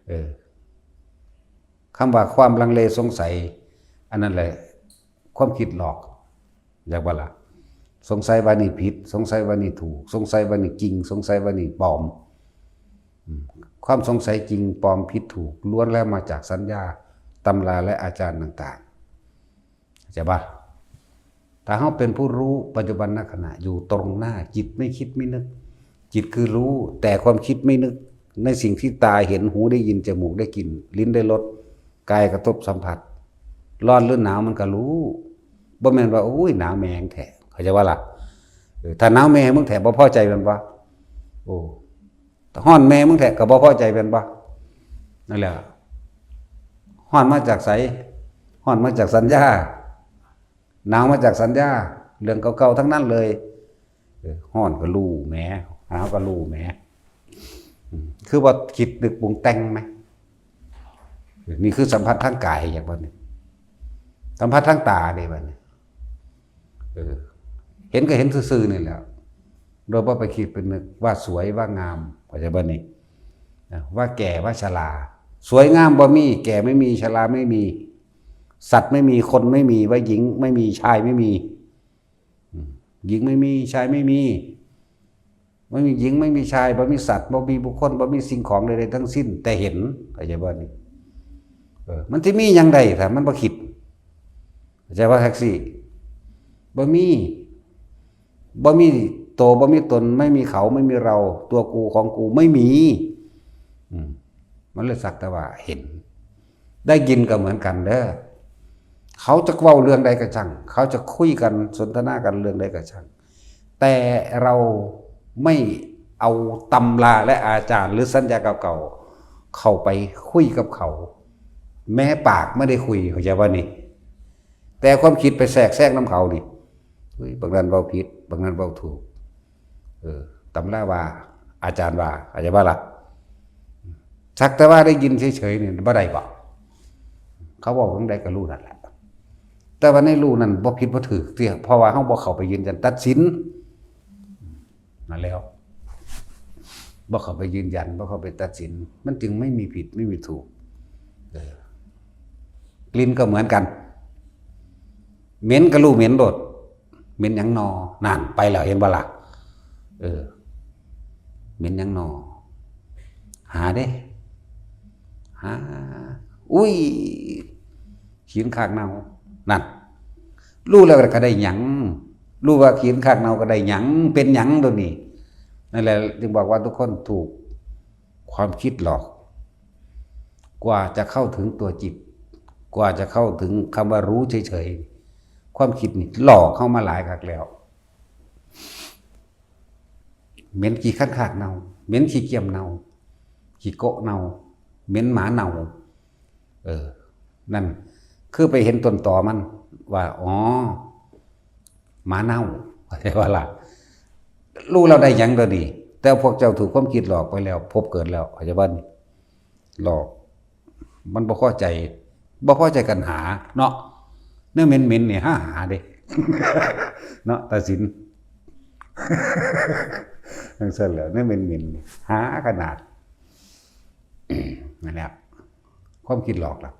เออ คำว่าความลังเลสงสัย อันนั้นแหละ ความคิดหลอก อยากว่าล่ะ สงสัยว่านี่ผิด สงสัยว่านี่ถูก สงสัยว่านี่จริง สงสัยว่านี่ปลอม อืม ความสงสัยจริงปลอมผิดถูก ล้วนแล้วมาจากสัญญา ตำราและอาจารย์ต่างๆ เข้าใจปะ? ถ้าเฮาเป็นผู้รู้ปัจจุบันขณะอยู่ตรงหน้า จิตไม่คิดไม่นึก จิตคือรู้ แต่ความคิดไม่นึก ในสิ่งที่ตาเห็น หูได้ยิน จมูกได้กลิ่น ลิ้นได้รส กายกระทบสัมผัส ร้อนหรือหนาวมันก็รู้ บ่แม่นว่า โอ้ย หนาวแม่งแท้ เข้าใจว่าล่ะ เออ ถ้าหนาวแม่มึงแท้ บ่พอใจแม่นบ่ โอ้ ฮ้อนแม่มึงแท้ ก็บ่พอใจแม่นบ่ นั่นแหละ ฮ้อนมาจากไส ฮ้อนมาจากสัญญา หนาวมาจากสัญญา เรื่องเก่าๆทั้งนั้นเลย เออ ฮ้อนก็รู้แหม หนาวก็รู้แหม อืม คือว่าคิดนึกปรุงแต่งไหม เออ นี่คือสัมผัสทางกายอย่างว่านี่ สัมผัสทางตาเด้บัดนี้ เออ เห็นก็เห็นซื่อๆนี่แหละ โดยบ่ไปคิดไปนึกว่าสวยว่างาม เข้าใจบ่นี่ นะ ว่าแก่ว่าชรา สวยงามบ่มี แก่ไม่มี ชราไม่มี สัตว์ไม่มี คนไม่มี ว่าหญิงไม่มี ชายไม่มี อืม หญิงไม่มี ชายไม่มี ไม่มีหญิง ไม่มีชาย บ่มีสัตว์ บ่มีบุคคล บ่มีสิ่งของใดๆทั้งสิ้น แต่เห็น เข้าใจบ่นี่ เออ มันสิมีหยังใดถ้ามันบ่คิด เข้าใจบ่ แท็กซี่ บ่มี บ่มีโต บ่มีตน ไม่มีเขา ไม่มีเรา ตัวกูของกู ไม่มี อืม มันเลยสักแต่ว่าเห็น ได้ยินก็เหมือนกันเด้อ เขาจะเว้าเรื่องใดก็ช่าง เขาจะคุยกันสนทนากันเรื่องใดก็ช่าง แต่เราไม่เอาตำราและอาจารย์หรือสัญญาเก่าๆ เข้าไปคุยกับเขา แม้ปากไม่ได้คุย เข้าใจว่านี่ แต่ความคิดไปแทรกแซงนำเขานี่ เฮ้ย บางนั้นเว้าผิด บางนั้นเว้าถูก เออ ตำราว่า อาจารย์ว่า เข้าใจบ่ล่ะ สักแต่ว่าได้ยินเฉยๆนี่บ่ได้บ่ เขาเว้าจั่งใดก็รู้นั่นแหละ แต่ว่าในรู้นั่นบ่ผิดบ่ถูกเตี้ย เพราะว่าเฮาบ่เข้าไปยืนยันตัดสิน นั่นแล้ว บ่เข้าไปยืนยัน บ่เข้าไปตัดสิน มันจึงไม่มีผิดไม่มีถูก เออ กลิ่นก็เหมือนกัน เหม็นก็รู้เหม็นโลด เหม็นหยังนอ นั่นไปแล้ว เห็นบ่ล่ะ เออ เหม็นหยังนอ หาเด้ หา อุ้ย ขี้ข้างคากเน่า นั่น รู้แล้วก็ได้หยัง รู้ว่าขี้ข้างคากเน่าก็ได้หยัง เป็นหยังตัวนี้ นั่นแหละจึงบอกว่าทุกคนถูกความคิดหลอก กว่าจะเข้าถึงตัวจิต กว่าจะเข้าถึงคำว่ารู้เฉยๆ ความคิดนี่หลอกเข้ามาหลายครั้งแล้ว เหม็นขี้ข้างคากเน่า เหม็นขี้เกียมเน่า ขี้โกะเน่า เหม็นหมาเน่า เออ นั่น คือไปเห็นต้นตอมัน ว่า อ๋อ หมาเน่า เข้าใจบ่ล่ะ รู้แล้วได้หยังตัวนี้ แต่พวกเจ้าถูกความคิดหลอกไปแล้ว ภพเกิดแล้ว เข้าใจบ่นี่ หลอก มันบ่พอใจ บ่พอใจกันหาเนาะ แนวเหม็นๆนี่หาหาเด้ เนาะ ตัดสิน จั่งซั่นแหล้ว แนวเหม็นๆนี่หาขนาด นั่นแหละ ความคิดหลอกล่ะ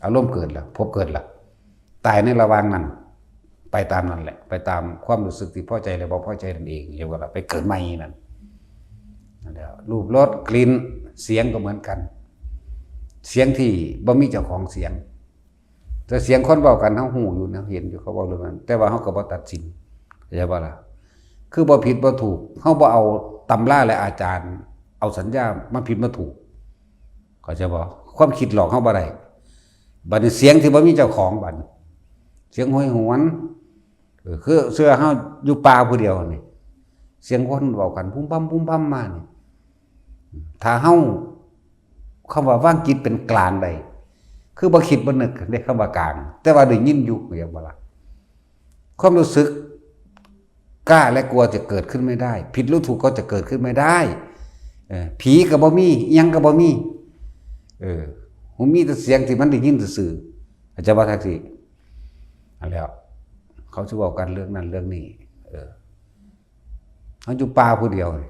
อารมณ์เกิดล่ะ ภพเกิดล่ะ ตายในระหว่างนั้น ไปตามนั้นแหละ ไปตามความรู้สึกที่พอใจและบ่พอใจนั่นเอง เห็นบ่ล่ะ ไปเกิดใหม่นั่น นั่นแหละ รูป รส กลิ่น เสียงก็เหมือนกัน เสียงที่บ่มีเจ้าของเสียง แต่เสียงคนเว้ากัน เฮาฮู้อยู่นะ เห็นอยู่ เขาเว้าเรื่องนั้น แต่ว่าเฮาก็บ่ตัดสิน เข้าใจบ่ล่ะ คือบ่ผิดบ่ถูก เฮาบ่เอาตำราและอาจารย์ เอาสัญญามาผิดมาถูก เข้าใจบ่ ความคิดหลอกเฮาบ่ได้ บัดนี้เสียงที่บ่มีเจ้าของ บัดนี้เสียงโหยหวน เออ คือเชื่อเฮาอยู่ป่าผู้เดียวนี่ เสียงคนเว้ากันพุ้มพำพุ้มพำมานี่ ถ้าเฮา คำว่าวางจิตเป็นกลางได้ คือบ่คิดบ่นึกเด้ คำว่ากลาง แต่ว่าได้ยินอยู่ เข้าใจบ่ล่ะ ความรู้สึกกล้าและกลัวจะเกิดขึ้นไม่ได้ ผิดหรือถูกก็จะเกิดขึ้นไม่ได้ เออ ผีก็บ่มี อิหยังก็บ่มี เออ มันมีแต่เสียงที่มันได้ยินซื่อๆ เข้าใจบ่ แท็กซี่ อันแล้ว เขาสิเว้ากันเรื่องนั้นเรื่องนี้ เออ เฮาอยู่ป่าผู้เดียวนี่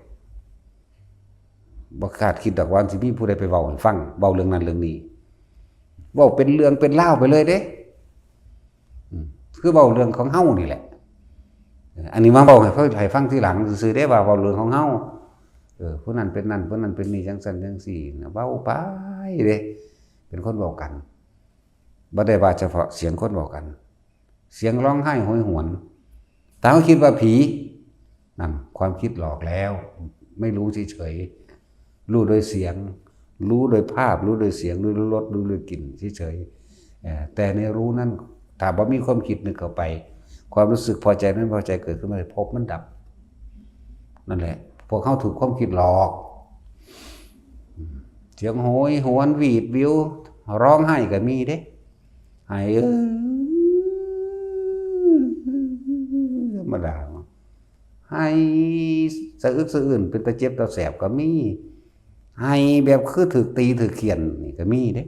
บ่คาดคิดดอกว่าสิมีผู้ใดไปเว้าให้ฟัง เว้าเรื่องนั้นเรื่องนี้ เว้าเป็นเรื่องเป็นราวไปเลยเด้ อืม คือเว้าเรื่องของเฮานี่แหละ เออ อันนี้มาเว้าให้ฟัง ให้ฟังทีหลังซื่อๆเด้ ว่าเว้าเรื่องของเฮา เออ ผู้นั้นเป็นนั่น ผู้นั้นเป็นนี่ จั่งซั่นจั่งซี่นะ เว้าไปเด้ เป็นคนเว้ากัน บ่ได้ว่าเฉพาะเสียงคนเว้ากัน เสียงร้องไห้โหยหวน ถ้าเฮาคิดว่าผี นั่นความคิดหลอกแล้ว ไม่รู้เฉยๆ รู้โดยเสียง รู้โดยภาพ รู้โดยเสียง รู้โดยรส รู้โดยกลิ่นเฉยๆ เอ่อแต่ในรู้นั้น ถ้าบ่มีความคิดนึกเข้าไป ความรู้สึกพอใจไม่พอใจเกิดขึ้นมาเลย ภพมันดับ นั่นแหละ พวกเขาถูกความคิดหลอก เสียงโหยหวนหวีดหวิว ร้องไห้ก็มีเด้ ไห้ เออ ธรรมดา ไห้สะอึกสะอื้น เป็นตาเจ็บตาแสบก็มี ไห้แบบคือถืกตีถืกเฆี่ยนนี่ก็มีเด้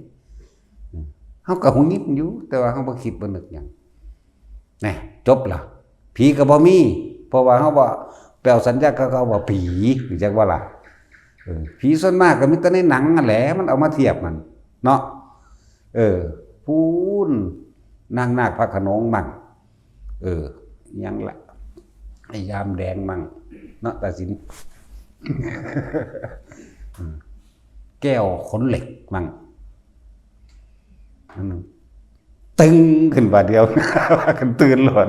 เฮาก็หงุดหงิดอยู่ แต่ว่าเฮาบ่คิดบ่นึกหยัง แหน่ จบละ ผีก็บ่มี เพราะว่าเฮาบ่ไปเอาสัญญากับเขาว่าผี รู้จักบ่ล่ะ เออ ผีส่วนมากก็มีแต่ในหนังนั่นแหละ มันเอามาเทียบมัน เนาะ เออ พู้น นางนาคพระโขนงมั่ง เออ หยังละ ไอ้ยามแดงมั่ง เนาะ ตาสิน อืม แก้วขนเหล็กมั่ง อันหนึ่ง ตึงขึ้นบาดเดียว ว่ากันตื่นโลด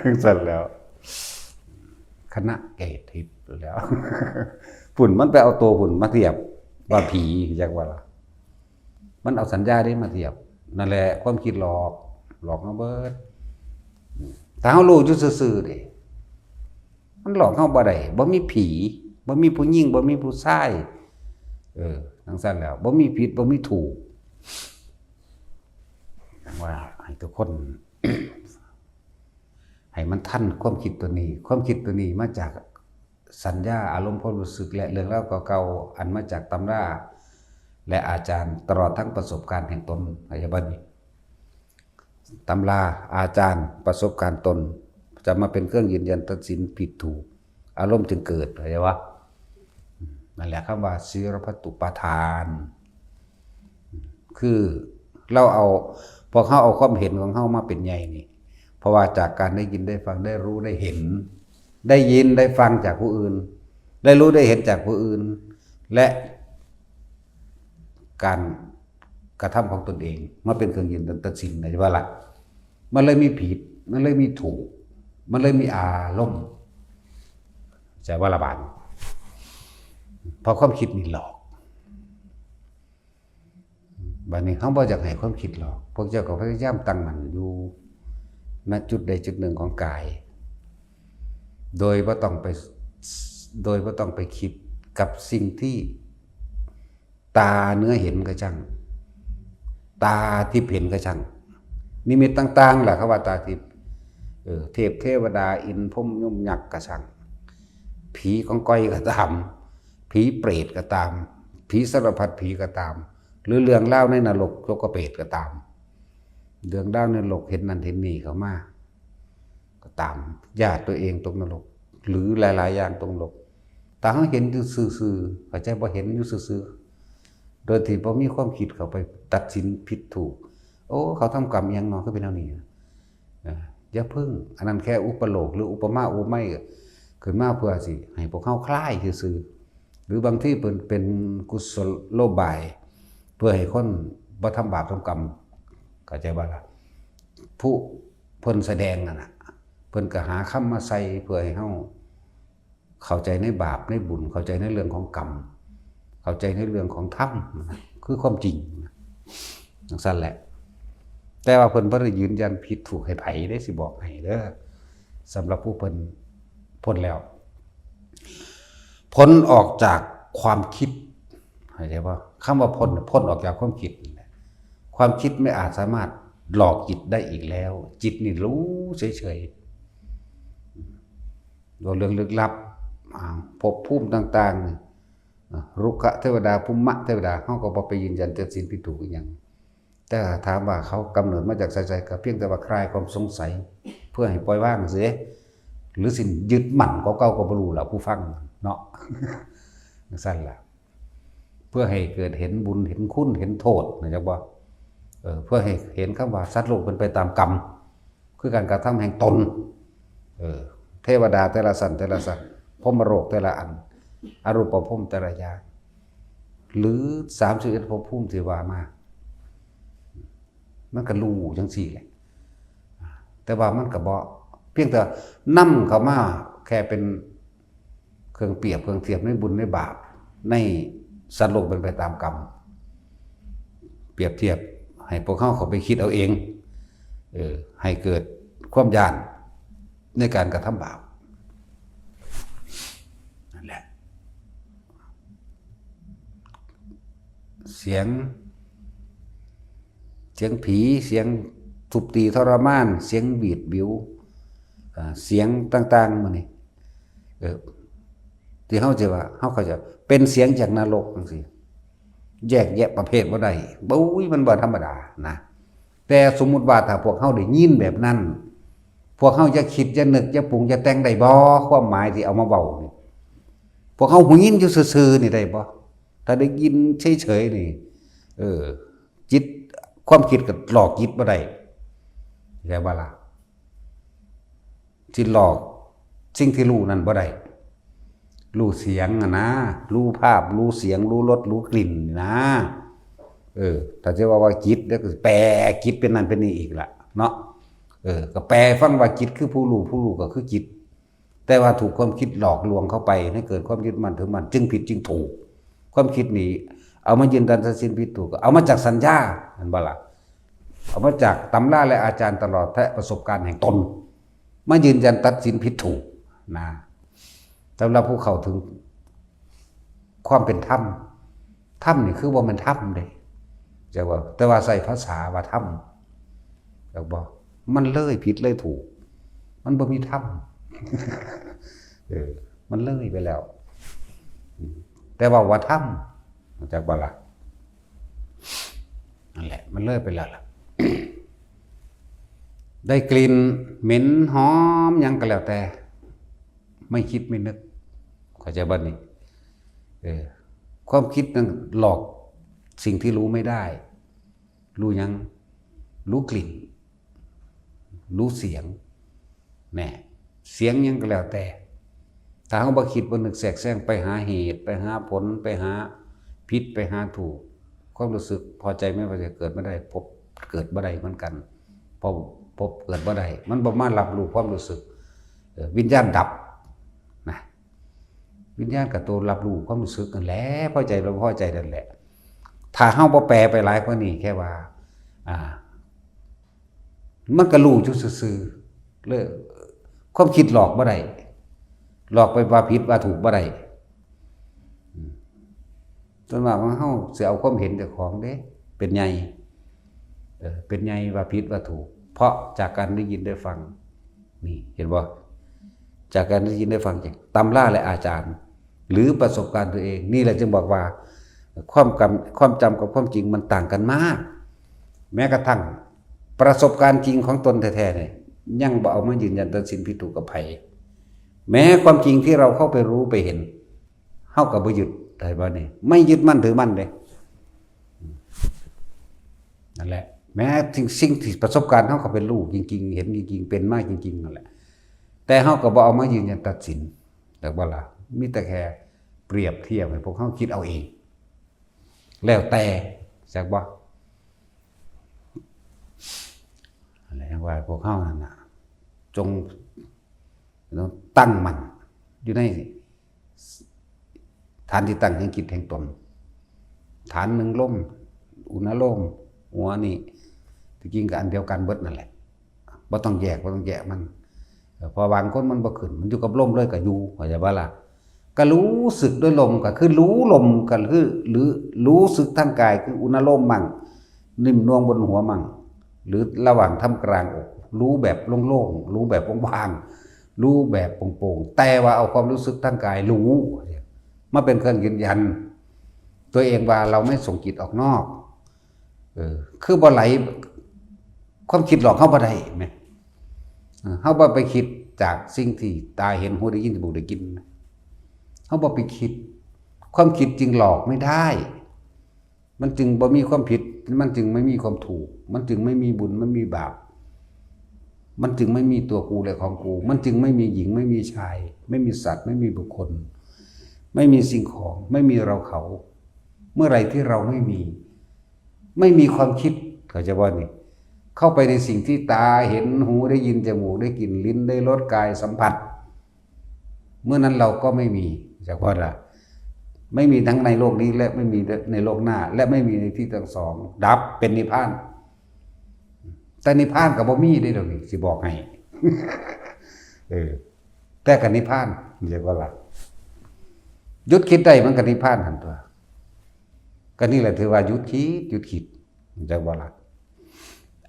จั่งซั่นแล้ว คณะเกตทิพย์แล้ว พุ่นมันไปเอาตัวพุ่นมาเทียบ ว่าผี จักว่าล่ะ มันเอาสัญญาเด้มาเทียบ นั่นแหละ ความคิดหลอก หลอกเฮาเบิด ถ้าเฮารู้อยู่ซื่อๆเด้ มันหลอกเฮาบ่ได้ บ่มีผี บ่มีผู้หญิง บ่มีผู้ชาย เออ จั่งซั่นแล้ว บ่มีผิด บ่มีถูก ว่าให้ทุกคน ให้มันทันความคิดตัวนี้ ความคิดตัวนี้มาจากสัญญา อารมณ์ ความรู้สึก และเรื่องราวเก่าๆ อันมาจากตำรา และอาจารย์ ตลอดทั้งประสบการณ์แห่งตน เข้าใจบ่นี่ ตำรา อาจารย์ ประสบการณ์ตน จะมาเป็นเครื่องยืนยันตัดสินผิดถูก อารมณ์จึงเกิด เข้าใจบ่ นั่นแหละคำว่า สีลพัตตุปาทาน คือเราเอา พวกเฮาเอาความเห็นของเฮามาเป็นใหญ่นี่ เพราะว่าจากการได้ยินได้ฟัง ได้รู้ได้เห็น ได้ยินได้ฟังจากผู้อื่น ได้รู้ได้เห็นจากผู้อื่น และการกระทำของตนเอง มาเป็นเครื่องยืนยันตัดสิน เข้าใจบ่ล่ะ มันเลยมีผิด มันเลยมีถูก มันเลยมีอารมณ์ เข้าใจบ่ล่ะบาดนี้ เพราะความคิดนี่หลอก บัดนี้เฮาบ่อยากให้ความคิดหลอก พวกเจ้าก็พยายามตั้งมั่นอยู่ ณ จุดใดจุดหนึ่งของกาย โดยบ่ต้องไป โดยบ่ต้องไปคิดกับสิ่งที่ตาเนื้อเห็นก็ช่าง ตาทิพย์เห็นก็ช่าง นิมิตต่างๆ ล่ะ เขาว่าตาทิพย์ เออ เทพเทวดา อินทร์พรหมยมยักษ์ก็ช่าง ผีกองกอยก็ตาม ผีเปรตก็ตาม ผีสารพัดผีก็ตาม หรือเรื่องราวในนรก จกเปรตก็ตาม เรื่องราวในโลกเห็นนั่นเห็นนี่เข้ามา ก็ตาม ญาติตัวเองตกนรก หรือหลายๆ อย่างตกนรก ถ้าเฮาเห็นอยู่ซื่อๆ เข้าใจบ่ เห็นอยู่ซื่อๆ โดยที่บ่มีความคิดเข้าไปตัดสินผิดถูก โอ้ เขาทำกรรมอิหยังเนาะ คือเป็นแนวนี้ อ่า อย่าเพิ่ง อันนั้นแค่อุปโลก หรืออุปมาอุปไมย ขึ้นมาเพื่อสิให้พวกเฮาคลายซื่อๆ หรือบางทีเพิ่นเป็นกุศโลบาย เพื่อให้คนบ่ทำบาปทำกรรม เข้าใจบ่ล่ะ ผู้เพิ่นแสดงนั่นน่ะ เพิ่นก็หาคำมาใส่เพื่อให้เฮาเข้าใจในบาปในบุญ เข้าใจในเรื่องของกรรม เข้าใจในเรื่องของธรรมนะ คือความจริงนะ จั่งซั่นแหละ แต่ว่าเพิ่นบ่ได้ยืนยันผิดถูกให้ไผเด้ สิบอกให้เด้อ สำหรับผู้เพิ่นพ้นแล้ว พ้นออกจากความคิด เข้าใจบ่ คำว่าพ้นน่ะ พ้นออกจากความคิดนี่แหละ ความคิดไม่อาจสามารถหลอกจิตได้อีกแล้ว จิตนี่รู้เฉยๆ เว้าเรื่องลึกลับ อ่า ภพภูมิต่างๆ นี่ อ่า รุกขเทวดา ภูมิเทวดา เฮาก็บ่ไปยืนยันตัดสินผิดถูกอิหยัง แต่ถามว่าเขากำเนิดมาจากไสๆ ก็เพียงแต่ว่าคลายความสงสัย เพื่อให้ปล่อยวางเสีย หรือสิยึดมั่นกว่าเก่าก็บ่รู้ล่ะ ผู้ฟังเนาะ จั่งซั่นล่ะ เพื่อให้เกิดเห็นบุญ เห็นคุณ เห็นโทษ เข้าใจบ่ เออ เพื่อให้เห็นคำว่าสัตว์โลกเป็นไปตามกรรม คือการกระทำแห่งตน เออ เทวดาแต่ละชั้นแต่ละชั้น พรหมโลกแต่ละอัน อรูปพรหมแต่ละอย่าง หรือสามสิบเอ็ดภพภูมิที่ว่ามา มันก็รู้จั่งซี้แหละ แต่ว่ามันก็บ่ เพียงแต่นำเข้ามาแค่เป็นเครื่องเปรียบเครื่องเทียบในบุญในบาป ในสัตว์โลกเป็นไปตามกรรม เปรียบเทียบ ให้พวกเขาเข้าไปคิดเอาเอง เออ ให้เกิดความย้านในการกระทำบาป นั่นแหละ เสียง เสียงผี เสียงทุบตีทรมาน เสียงหวีดหวิว อ่า เสียงต่างๆ มื้อนี้ เออ ที่เฮาจะว่า เฮาเข้าใจเป็นเสียงจากนรกจังซี่ แยกแยะประเภทบ่ได้ บุ้ย มันบ่ธรรมดานะ แต่สมมุติว่าถ้าพวกเฮาได้ยินแบบนั้น พวกเฮาจะคิด จะนึก จะปรุง จะแต่งได้บ่ ความหมายที่เอามาเว้านี่ พวกเฮาหูยินอยู่ซื่อๆ นี่ได้บ่ ถ้าได้ยินเฉยๆ นี่ เออ จิต ความคิดก็หลอกจิตบ่ได้ เข้าใจบ่ล่ะ ที่หลอกสิ่งที่รู้นั่นบ่ได้ รู้เสียงอะนะ รู้ภาพ รู้เสียง รู้รส รู้กลิ่นนี่นะ เออ ถ้าจะว่า ว่าจิต แล้วก็แปลจิตเป็นนั่นเป็นนี่อีกละเนาะ เออ ก็แปลฟังว่าจิตคือผู้รู้ ผู้รู้ก็คือจิต แต่ว่าถูกความคิดหลอกลวงเข้าไป ให้เกิดความยึดมั่นถือมั่น จึงผิดจึงถูก ความคิดนี้ เอามายืนยันตัดสินผิดถูก เอามาจากสัญญา เห็นบ่ล่ะ เอามาจากตำราและอาจารย์ตลอด และประสบการณ์แห่งตน มายืนยันตัดสินผิดถูกนะ สำหรับผู้เข้าถึงความเป็นธรรม ธรรมนี่คือว่ามันธรรมเด้ แต่ว่า แต่ว่าใส่ภาษาว่าธรรม แล้วบ่ มันเลยผิดเลยถูก มันบ่มีธรรม เออ มันเลยไปแล้ว แต่ว่าว่าธรรม รู้จักบ่ล่ะ นั่นแหละ มันเลยไปแล้วล่ะ ได้กลิ่นเหม็นหอมหยังก็แล้วแต่ ไม่คิดไม่นึก เข้าใจบ่นี่ เออ ความคิดนั่นหลอกสิ่งที่รู้ไม่ได้ รู้หยัง รู้กลิ่น รู้เสียง แน่ เสียงหยังก็แล้วแต่ ถ้าเฮาบ่คิดบ่นึกแทรกแซงไปหาเหตุ ไปหาผล ไปหาผิด ไปหาถูก ความรู้สึกพอใจไม่พอใจเกิดบ่ได้ ภพเกิดบ่ได้เหมือนกัน เพราะภพเกิดบ่ได้ มันบ่มารับรู้ความรู้สึก เออ วิญญาณดับนะ วิญญาณกับตัวรับรู้ความรู้สึกนั่นแหละ พอใจบ่พอใจนั่นแหละ ถ้าเฮาบ่แปลไปหลายกว่านี้ แค่ว่า อ่า มันก็รู้อยู่ซื่อๆ เลย ความคิดหลอกบ่ได้ หลอกไปว่าผิดว่าถูกบ่ได้ อืม ส่วนมากของเฮาสิเอาความเห็นเจ้าของเด้ เป็นใหญ่ เออ เป็นใหญ่ว่าผิดว่าถูก เพราะจากการได้ยินได้ฟัง นี่ เห็นบ่ จากการได้ยินได้ฟังจากตำราและอาจารย์ หรือประสบการณ์ตัวเอง นี่แหละจึงบอกว่า ความจำ ความจำกับความจริงมันต่างกันมาก แม้กระทั่งประสบการณ์จริงของตนแท้ๆ เนี่ย ยังบ่เอามายืนยันตัดสินผิดถูกกับไผ แม้ความจริงที่เราเข้าไปรู้ไปเห็น เฮาก็บ่ยึด ได้บ่นี่ ไม่ยึดมั่นถือมั่นเด้ นั่นแหละ แม้สิ่ง สิ่งที่ประสบการณ์เฮาก็เป็นรู้จริงๆ เห็นจริงๆ เป็นมาจริงๆ นั่นแหละ แต่เฮาก็บ่เอามายืนยันตัดสิน จักบ่ล่ะ มีแต่แค่เปรียบเทียบให้พวกเฮาคิดเอาเอง แล้วแต่ จักบ่ อะไรว่าพวกเฮานั่นน่ะ จงตั้งมั่นอยู่ในฐานที่ตั้งแห่งจิตแห่งตน ฐานหนึ่งลม อุณาโลม หัวนี่ ที่จริงก็อันเดียวกันเบิดนั่นแหละ บ่ต้องแยก บ่ต้องแยกมัน เออ เพราะบางคนมันบ่ขึ้น มันอยู่กับลมเลยก็อยู่ เข้าใจบ่ล่ะ ก็รู้สึกด้วยลม ก็คือรู้ลม ก็คือ หรือรู้สึกทางกาย คืออุณาโลมมั่ง นิ่มนวลบนหัวมั่ง หรือระหว่างท่ามกลางอก รู้แบบโล่งๆ รู้แบบว่างๆ รู้แบบโปร่งๆ แต่ว่าเอาความรู้สึกทางกายรู้ มาเป็นเครื่องยืนยัน ตัวเองว่าเราไม่ส่งจิตออกนอก เออ คือบ่ไหล ความคิดหลอกเฮาบ่ได้แหม เออ เฮาบ่ไปคิดจากสิ่งที่ตาเห็น หูได้ยิน จมูกได้กลิ่น เฮาบ่ไปคิด ความคิดจึงหลอกไม่ได้ มันจึงบ่มีความผิด มันจึงไม่มีความถูก มันจึงไม่มีบุญ ไม่มีบาป มันจึงไม่มีตัวกูและของกู มันจึงไม่มีหญิง ไม่มีชาย ไม่มีสัตว์ ไม่มีบุคคล ไม่มีสิ่งของ ไม่มีเราเขา เมื่อไหร่ที่เราไม่มี ไม่มีความคิด เข้าใจบ่นี่ เข้าไปในสิ่งที่ตาเห็น หูได้ยิน จมูกได้กลิ่น ลิ้นได้รส กายสัมผัส เมื่อนั้นเราก็ไม่มี จักว่าล่ะ ไม่มีทั้งในโลกนี้ และไม่มีในโลกหน้า และไม่มีในที่ทั้งสอง ดับเป็นนิพพาน แต่นิพพานก็บ่มีเด้ เดี๋ยวนี้สิบอกให้ เออ แต่ก็นิพพาน เรียกว่าล่ะ หยุดคิดได้มันก็นิพพานหั่นตั๊ว ก็นี่แหละถือว่าหยุดคิด หยุดคิด เรียกว่าล่ะ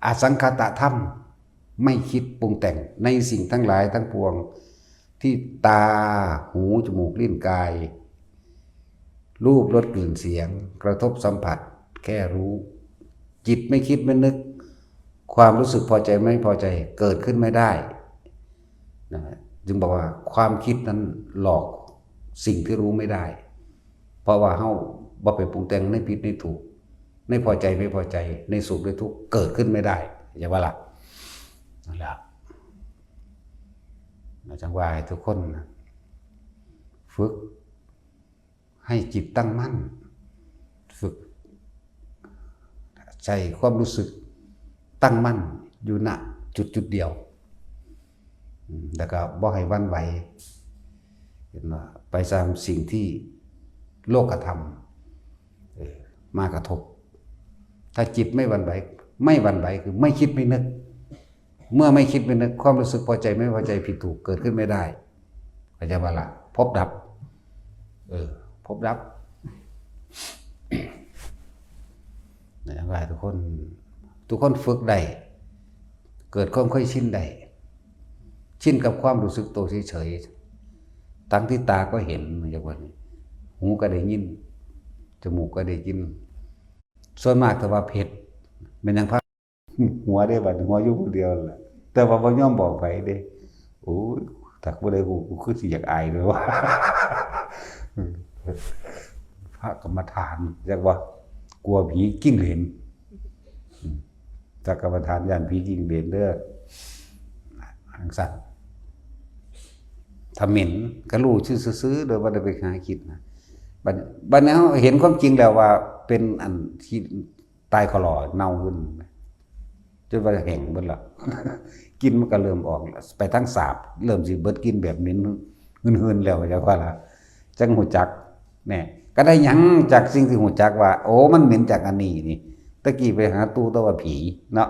อสังขตธรรม ไม่คิดปรุงแต่งในสิ่งทั้งหลายทั้งปวง ที่ตา หู จมูก ลิ้น กาย รูป รส กลิ่น เสียง กระทบสัมผัส แค่รู้ จิตไม่คิดไม่นึก ความรู้สึกพอใจไม่พอใจเกิดขึ้นไม่ได้นะ จึงบอกว่าความคิดนั้นหลอกสิ่งที่รู้ไม่ได้ เพราะว่าเฮาบ่ไปปรุงแต่งในผิดในถูก ในพอใจไม่พอใจ ในสุขในทุกข์เกิดขึ้นไม่ได้ อย่าว่าล่ะ นั่นแหละ จังว่าให้ทุกคนนะ ฝึกให้จิตตั้งมั่น ฝึกใช้ความรู้สึกตั้งมั่นอยู่ณจุดจุดเดียว อืม แล้วก็บ่ให้หวั่นไหว เห็นว่าไปตามสิ่งที่โลกธรรม เออ มากระทบ ถ้าจิตไม่หวั่นไหว ไม่หวั่นไหวคือไม่คิดไม่นึก เมื่อไม่คิดไม่นึก ความรู้สึกพอใจไม่พอใจผิดถูกเกิดขึ้นไม่ได้ เข้าใจบ่ล่ะ พบดับ เออ พบดับ นะ ว่าทุกคน ทุกคนฝึกได้ เกิดความเคยชินได้ ชินกับความรู้สึกตัวเฉยๆ ทั้งที่ตาก็เห็น อย่างว่านี้ หูก็ได้ยิน จมูกก็ได้กลิ่น ส่วนมากถ้าว่าเผ็ด แม่นหยังพา หัวเด้ บัดหัวอยู่ผู้เดียวแหละ แต่ว่าบ่ยอมบอกไผเด้ โอ้ย ถ้าผู้ใดฮู้ กูคือสิอยากอายเลยว่า พระกรรมฐาน จักว่า กลัวผีจิ้งเหลน อืม พระกรรมฐานย้านผีจิ้งเหลนเด้อ จังซั่น ถ้าเหม็นก็รู้ซื่อๆ โดยบ่ได้ไปหาคิดนะ บัด บัดนี้เฮาเห็นความจริงแล้วว่าเป็นอันที่ตายขลอเน่าขึ้น จนว่าแห้งเบิดละ กลิ่นมันก็เริ่มออก ไปทางสาบ เริ่มสิเบิดกลิ่นแบบเหม็นหืนๆ แล้ว จักว่าล่ะ จังฮู้จัก แน่ ก็ได้หยังจากสิ่งที่ฮู้จักว่า โอ้ มันเหม็นจากอันนี้นี่ ตะกี้ไปหาตู้แต่ว่าผีเนาะ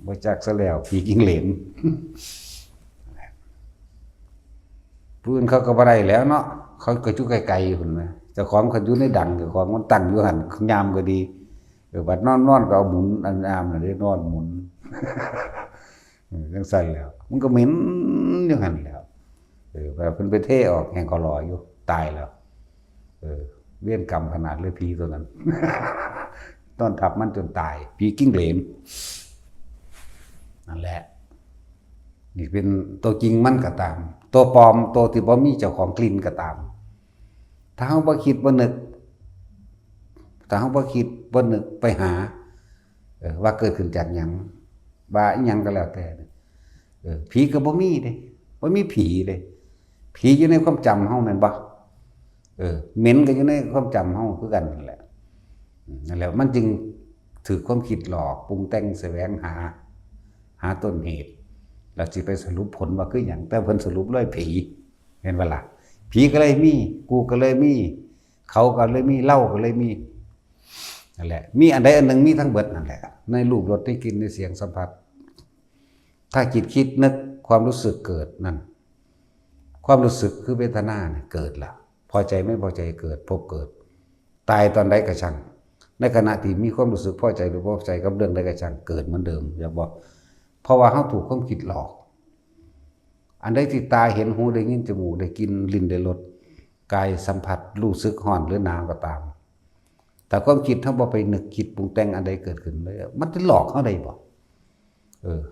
บ่จักซะแล้ว ผีจิ้งเหลน ผู้อื่นเขาก็บ่ได้แล้วเนาะ เขาก็อยู่ไกลๆ พุ้นนะ เจ้าของเขาอยู่ในดัง เจ้าของมันตั้งอยู่หั่น ยามก็ดี เออ บัดนอนๆ ก็เอาหมุน อันอามน่ะเด้ นอนหมุน เออ จังซั่นแหล้ว มันก็เหม็นอยู่หั่นแหล้ว เออ บัดเพิ่นไปเทออก แห้งขลออยู่ ตายแล้ว เออ เวรกรรมขนาดเลย ผีตัวนั้น นอนทับมันจนตาย ผีจิ้งเหลน นั่นแหละ นี่เป็นตัวจริงมันก็ตาม ตัวปลอม ตัวที่บ่มีเจ้าของกลิ่นก็ตาม ถ้าเฮาบ่คิดบ่นึก ถ้าเฮาบ่คิดบ่นึกไปหา เออ ว่าเกิดขึ้นจากหยัง ว่าอิหยังก็แล้วแต่ เออ ผีก็บ่มีเด้ บ่มีผีเด้ ผีอยู่ในความจำเฮาแม่นบ่ เออ เหม็นก็อยู่ในความจำเฮาคือกันนั่นแหละ อืม นั่นแหละ มันจึงถืกความคิดหลอก ปรุงแต่งแสวงหา หาต้นเหตุ แล้วสิไปสรุปผลว่าคือหยัง แต่เพิ่นสรุปเลยผี เห็นบ่ล่ะ ผีก็เลยมี กูก็เลยมี เขาก็เลยมี เราก็เลยมี นั่นแหละ มีอันใดอันหนึ่งมีทั้งเบิดนั่นแหละ ในรูป รส ในกลิ่น ในเสียง สัมผัส ถ้าจิตคิดนึก ความรู้สึกเกิดนั่น ความรู้สึกคือเวทนาเนี่ยเกิดละ พอใจไม่พอใจเกิด ภพเกิด ตายตอนใดก็ช่าง ในขณะที่มีความรู้สึกพอใจหรือบ่พอใจกับเรื่องใดก็ช่าง เกิดเหมือนเดิม อย่าบอก เพราะว่าเฮาถูกความคิดหลอก อันใดที่ตาเห็น หูได้ยิน จมูกได้กลิ่น ลิ้นได้รส กายสัมผัส รู้สึกร้อนหรือหนาวก็ตาม แต่ความคิดเฮาบ่ไปนึกคิดปรุงแต่งอันใดเกิดขึ้นเลย มันจะหลอกเฮาได้บ่ เออ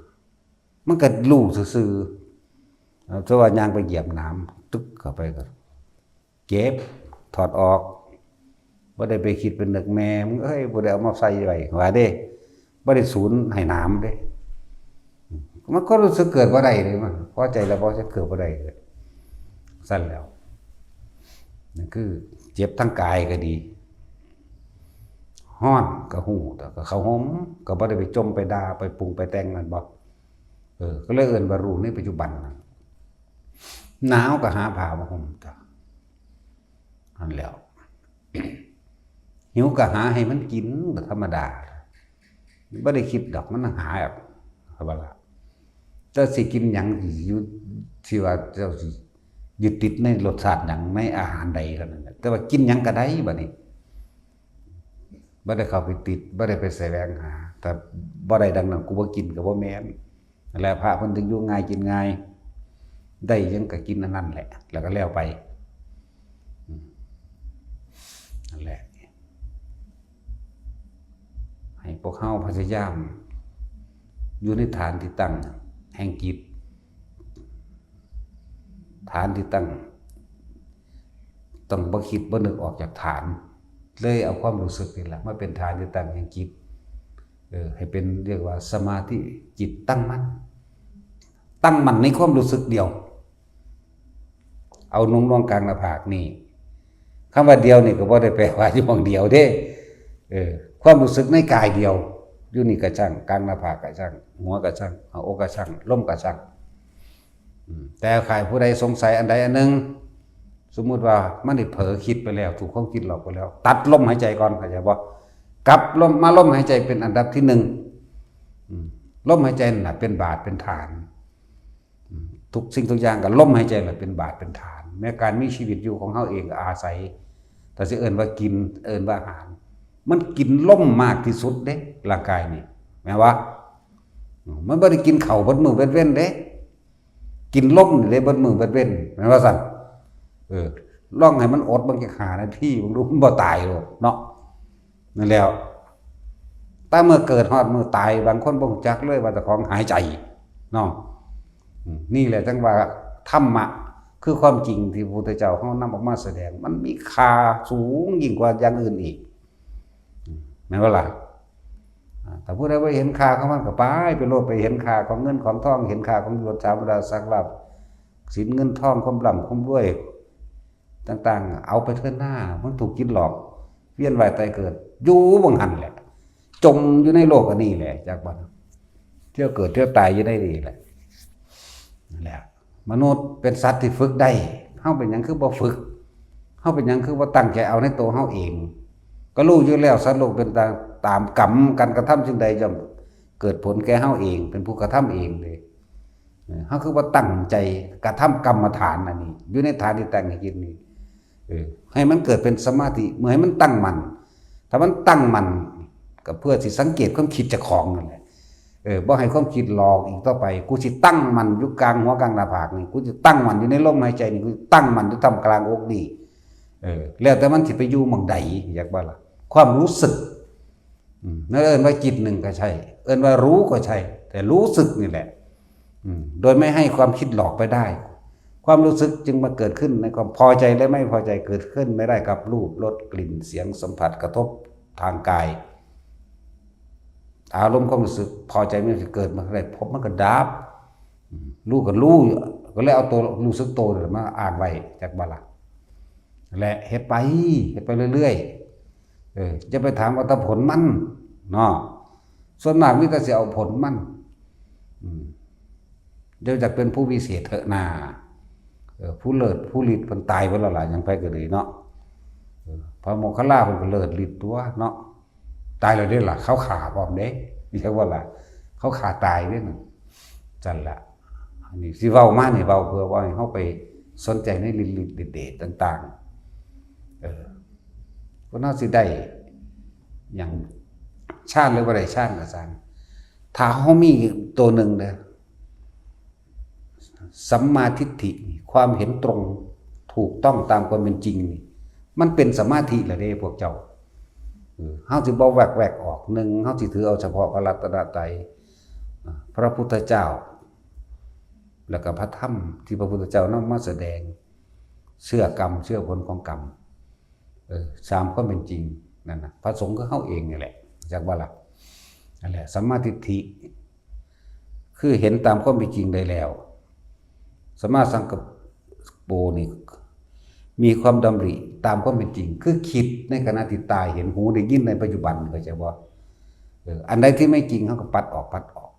มันก็รู้ซื่อๆ เอา ถ้าว่าย่างไปเหยียบหนาม ตึกเข้าไปก็ เจ็บ ถอดออก บ่ได้ไปคิดเป็นนึก แม่มึงเอ้ย บ่ได้เอามาใส่ไว้ ว่าเด้ บ่ได้สูนให้หนามเด้ มันก็รู้สึกเกิดบ่ได้เลย มันพอใจแล้วบ่จะเกิดบ่ได้เลย ซั่นแล้ว นั่นคือเจ็บทางกายก็ดี ฮ้อนก็ฮู้ แต่ก็เข้าห่ม ก็บ่ได้ไปจมไปด่า ไปปรุงไปแต่ง แม่นบ่ เออ ก็เลยเอิ้นว่ารู้ในปัจจุบันนะ หนาวก็หาผ้ามาห่มจ้ะ นั่นแหล้ว หิวก็หาให้มันกินก็ธรรมดา บ่ได้คิดดอก มันหาเอา ว่าล่ะ เจ้าสิกินหยัง อยู่ที่ว่าเจ้าสิยึดติดในรสชาติหยัง ในอาหารใดเท่านั้นแหละ แต่ว่ากินหยังก็ได้บัดนี้ บ่ได้เข้าไปติด บ่ได้ไปแสวงหา ถ้าบ่ได้ดังนั้น กูบ่กินก็บ่แม่น นั่นแหละ พระเพิ่นถึงอยู่ง่ายกินง่าย ได้หยังก็กินอันนั้นแหละ แล้วก็แล้วไป อืม นั่นแหละ ให้พวกเฮาพยายาม อยู่ในฐานที่ตั้งแห่งจิต ฐานที่ตั้ง ต้องบ่คิดบ่นึกออกจากฐาน เลยเอาความรู้สึกนี่แหละมาเป็นฐานที่ตั้งแห่งจิต เออ ให้เป็นเรียกว่าสมาธิจิตตั้งมั่น ตั้งมั่นในความรู้สึกเดียว เอาหน่วงๆกลางหน้าผากนี่ คำว่าเดียวนี่ก็บ่ได้แปลว่าอยู่หม่องเดียวเด้ เออ ความรู้สึกในกายเดียว อยู่นี่ก็ช่าง กลางหน้าผากก็ช่าง หัวก็ช่าง หัวอกก็ช่าง ลมก็ช่าง อืม แต่ใครผู้ใดสงสัยอันใดอันหนึ่ง สมมุติว่ามันได้เผลอคิดไปแล้ว ถูกความคิดหลอกไปแล้ว ตัดลมหายใจก่อน เข้าใจบ่ กลับลม มาลมหายใจเป็นอันดับที่หนึ่ง อืม ลมหายใจนั่นน่ะเป็นบาทเป็นฐาน อืม ทุกสิ่งทุกอย่างก็ลมหายใจแหละเป็นบาทเป็นฐาน แม้การมีชีวิตอยู่ของเฮาเองก็อาศัย ถ้าสิเอิ้นว่ากิน เอิ้นว่าอาหาร มันกินลมมากที่สุดเด้ ร่างกายนี่ แม่นบ่ อืม มันบ่ได้กินข้าวเบิดมื้อเบิดเว็นเด้ กินลมนี่เด้เบิดมื้อเบิดเว็น แม่นว่าซั่น เออ ลองให้มันอดเบิ่งจักห้านาที เบิ่งดู มันบ่ตายดอกเนาะ นั่นแหล้ว แต่เมื่อเกิดฮอดมื้อตาย บางคนบ่รู้จักเลยว่าเจ้าของหายใจเนาะ อืม นี่แหละจั่งว่าธรรมะ คือความจริงที่พระพุทธเจ้าเฮานำออกมาแสดง มันมีค่าสูงยิ่งกว่าอย่างอื่นอีก อืม แม่นบ่ล่ะ อ่า ถ้าผู้ใดบ่เห็นค่าของมันก็ไป ไปโลด ไปเห็นค่าของเงินของทอง เห็นค่าของยศถาบรรดาศักดิ์ลาภ สินเงินทอง ความร่ำความรวยต่างๆ เอาไปเถิดหน้า มันถูกจิตหลอก เวียนว่ายตายเกิด อยู่หม่องหั่นแหละ จมอยู่ในโลกอันนี้แหละ จักบ่ เที่ยวเกิดเที่ยวตายอยู่ในนี่แหละ นั่นแหละ มนุษย์เป็นสัตว์ที่ฝึกได้ เฮาเป็นหยังคือบ่ฝึก เฮาเป็นหยังคือบ่ตั้งใจเอาในตัวเฮาเอง ก็รู้อยู่แล้ว สัตว์โลกเป็นตาม ตามกรรม การกระทำสิ่งใดย่อมเกิดผลแก่เฮาเอง เป็นผู้กระทำเองเด้ เออ เฮาคือบ่ตั้งใจกระทำกรรมฐานอันนี้ อยู่ในฐานที่ตั้งให้จิตนี่ เออ ให้มันเกิดเป็นสมาธิ เมื่อให้มันตั้งมั่น ถ้ามันตั้งมั่น ก็เพื่อสิสังเกตความคิดเจ้าของนั่นแหละ เออ บ่ให้ความคิดหลอกอีกต่อไป กูสิตั้งมั่นอยู่กลางหัวกลางหน้าผากนี่ กูสิตั้งมั่นอยู่ในลมหายใจนี่ กูสิตั้งมั่นอยู่ท่ามกลางอกนี่ เออ แล้วแต่มันสิไปอยู่หม่องใด อยากว่าล่ะ ความรู้สึก อืม นั่นเอิ้นว่าจิตหนึ่งก็ใช่ เอิ้นว่ารู้ก็ใช่ แต่รู้สึกนี่แหละ อืม โดยไม่ให้ความคิดหลอกไปได้ ความรู้สึกจึงมาเกิดขึ้นในความพอใจและไม่พอใจ เกิดขึ้นไม่ได้กับรูป รส กลิ่น เสียง สัมผัส กระทบทางกาย อารมณ์ความรู้สึกพอใจไม่เกิดมาอะไร พบมันก็ดับ อืม รู้ก็รู้ ก็เลยเอาตัวรู้สึกตัวนี่แหละมาอ้างไว้ จักบ่ล่ะ และเฮ็ดไป เฮ็ดไปเรื่อยๆ เออ จะไปถามว่าแต่ผลมันเนาะ ส่วนมากมีแต่สิเอาผลมัน อืม เดี๋ยวจะเป็นผู้วิเศษเถอะนา เออ ผู้เลิศ ผู้ฤทธิ์เพิ่นตายไปแล้วล่ะ ยังไปก็ดีเนาะ เออ พระโมคคัลลาเพิ่นก็เลิศฤทธิ์ตัวเนาะ ตายแล้วเด้ล่ะ เขาฆ่าพร้อมเด้ เรียกว่าล่ะ เขาฆ่าตายเด้นั่น จั่นละ อันนี้สิเว้ามานี่เว้าเพื่อว่าให้เฮาไปสนใจในฤทธิ์เดชต่างๆ เออ คนเฮาสิได้หยังฌานหรือบ่ได้ฌานก็ซ่าง ถ้าเฮามีตัวหนึ่งเด้อ สัมมาทิฏฐิ ความเห็นตรง ถูกต้องตามความเป็นจริงนี่ มันเป็นสมาธิแล้วเด้พวกเจ้า เออ เฮาสิบ่แวกๆออก หนึ่ง เฮาสิถือเอาเฉพาะพระรัตนตรัย อ่า พระพุทธเจ้า แล้วก็พระธรรมที่พระพุทธเจ้านำมาแสดง เชื่อกรรม เชื่อผลของกรรม เออ ตามความเป็นจริงนั่นน่ะ พระสงฆ์คือเฮาเองนี่แหละ จักบ่ล่ะ นั่นแหละ สัมมาทิฏฐิ คือเห็นตามความเป็นจริงได้แล้ว สัมมาสังกัปโปนี่ มีความดำริตามความเป็นจริง คือคิดในขณะที่ตาเห็น หูได้ยินในปัจจุบัน เข้าใจบ่ เออ อันใดที่ไม่จริง เฮาก็ปัดออก ปัดออก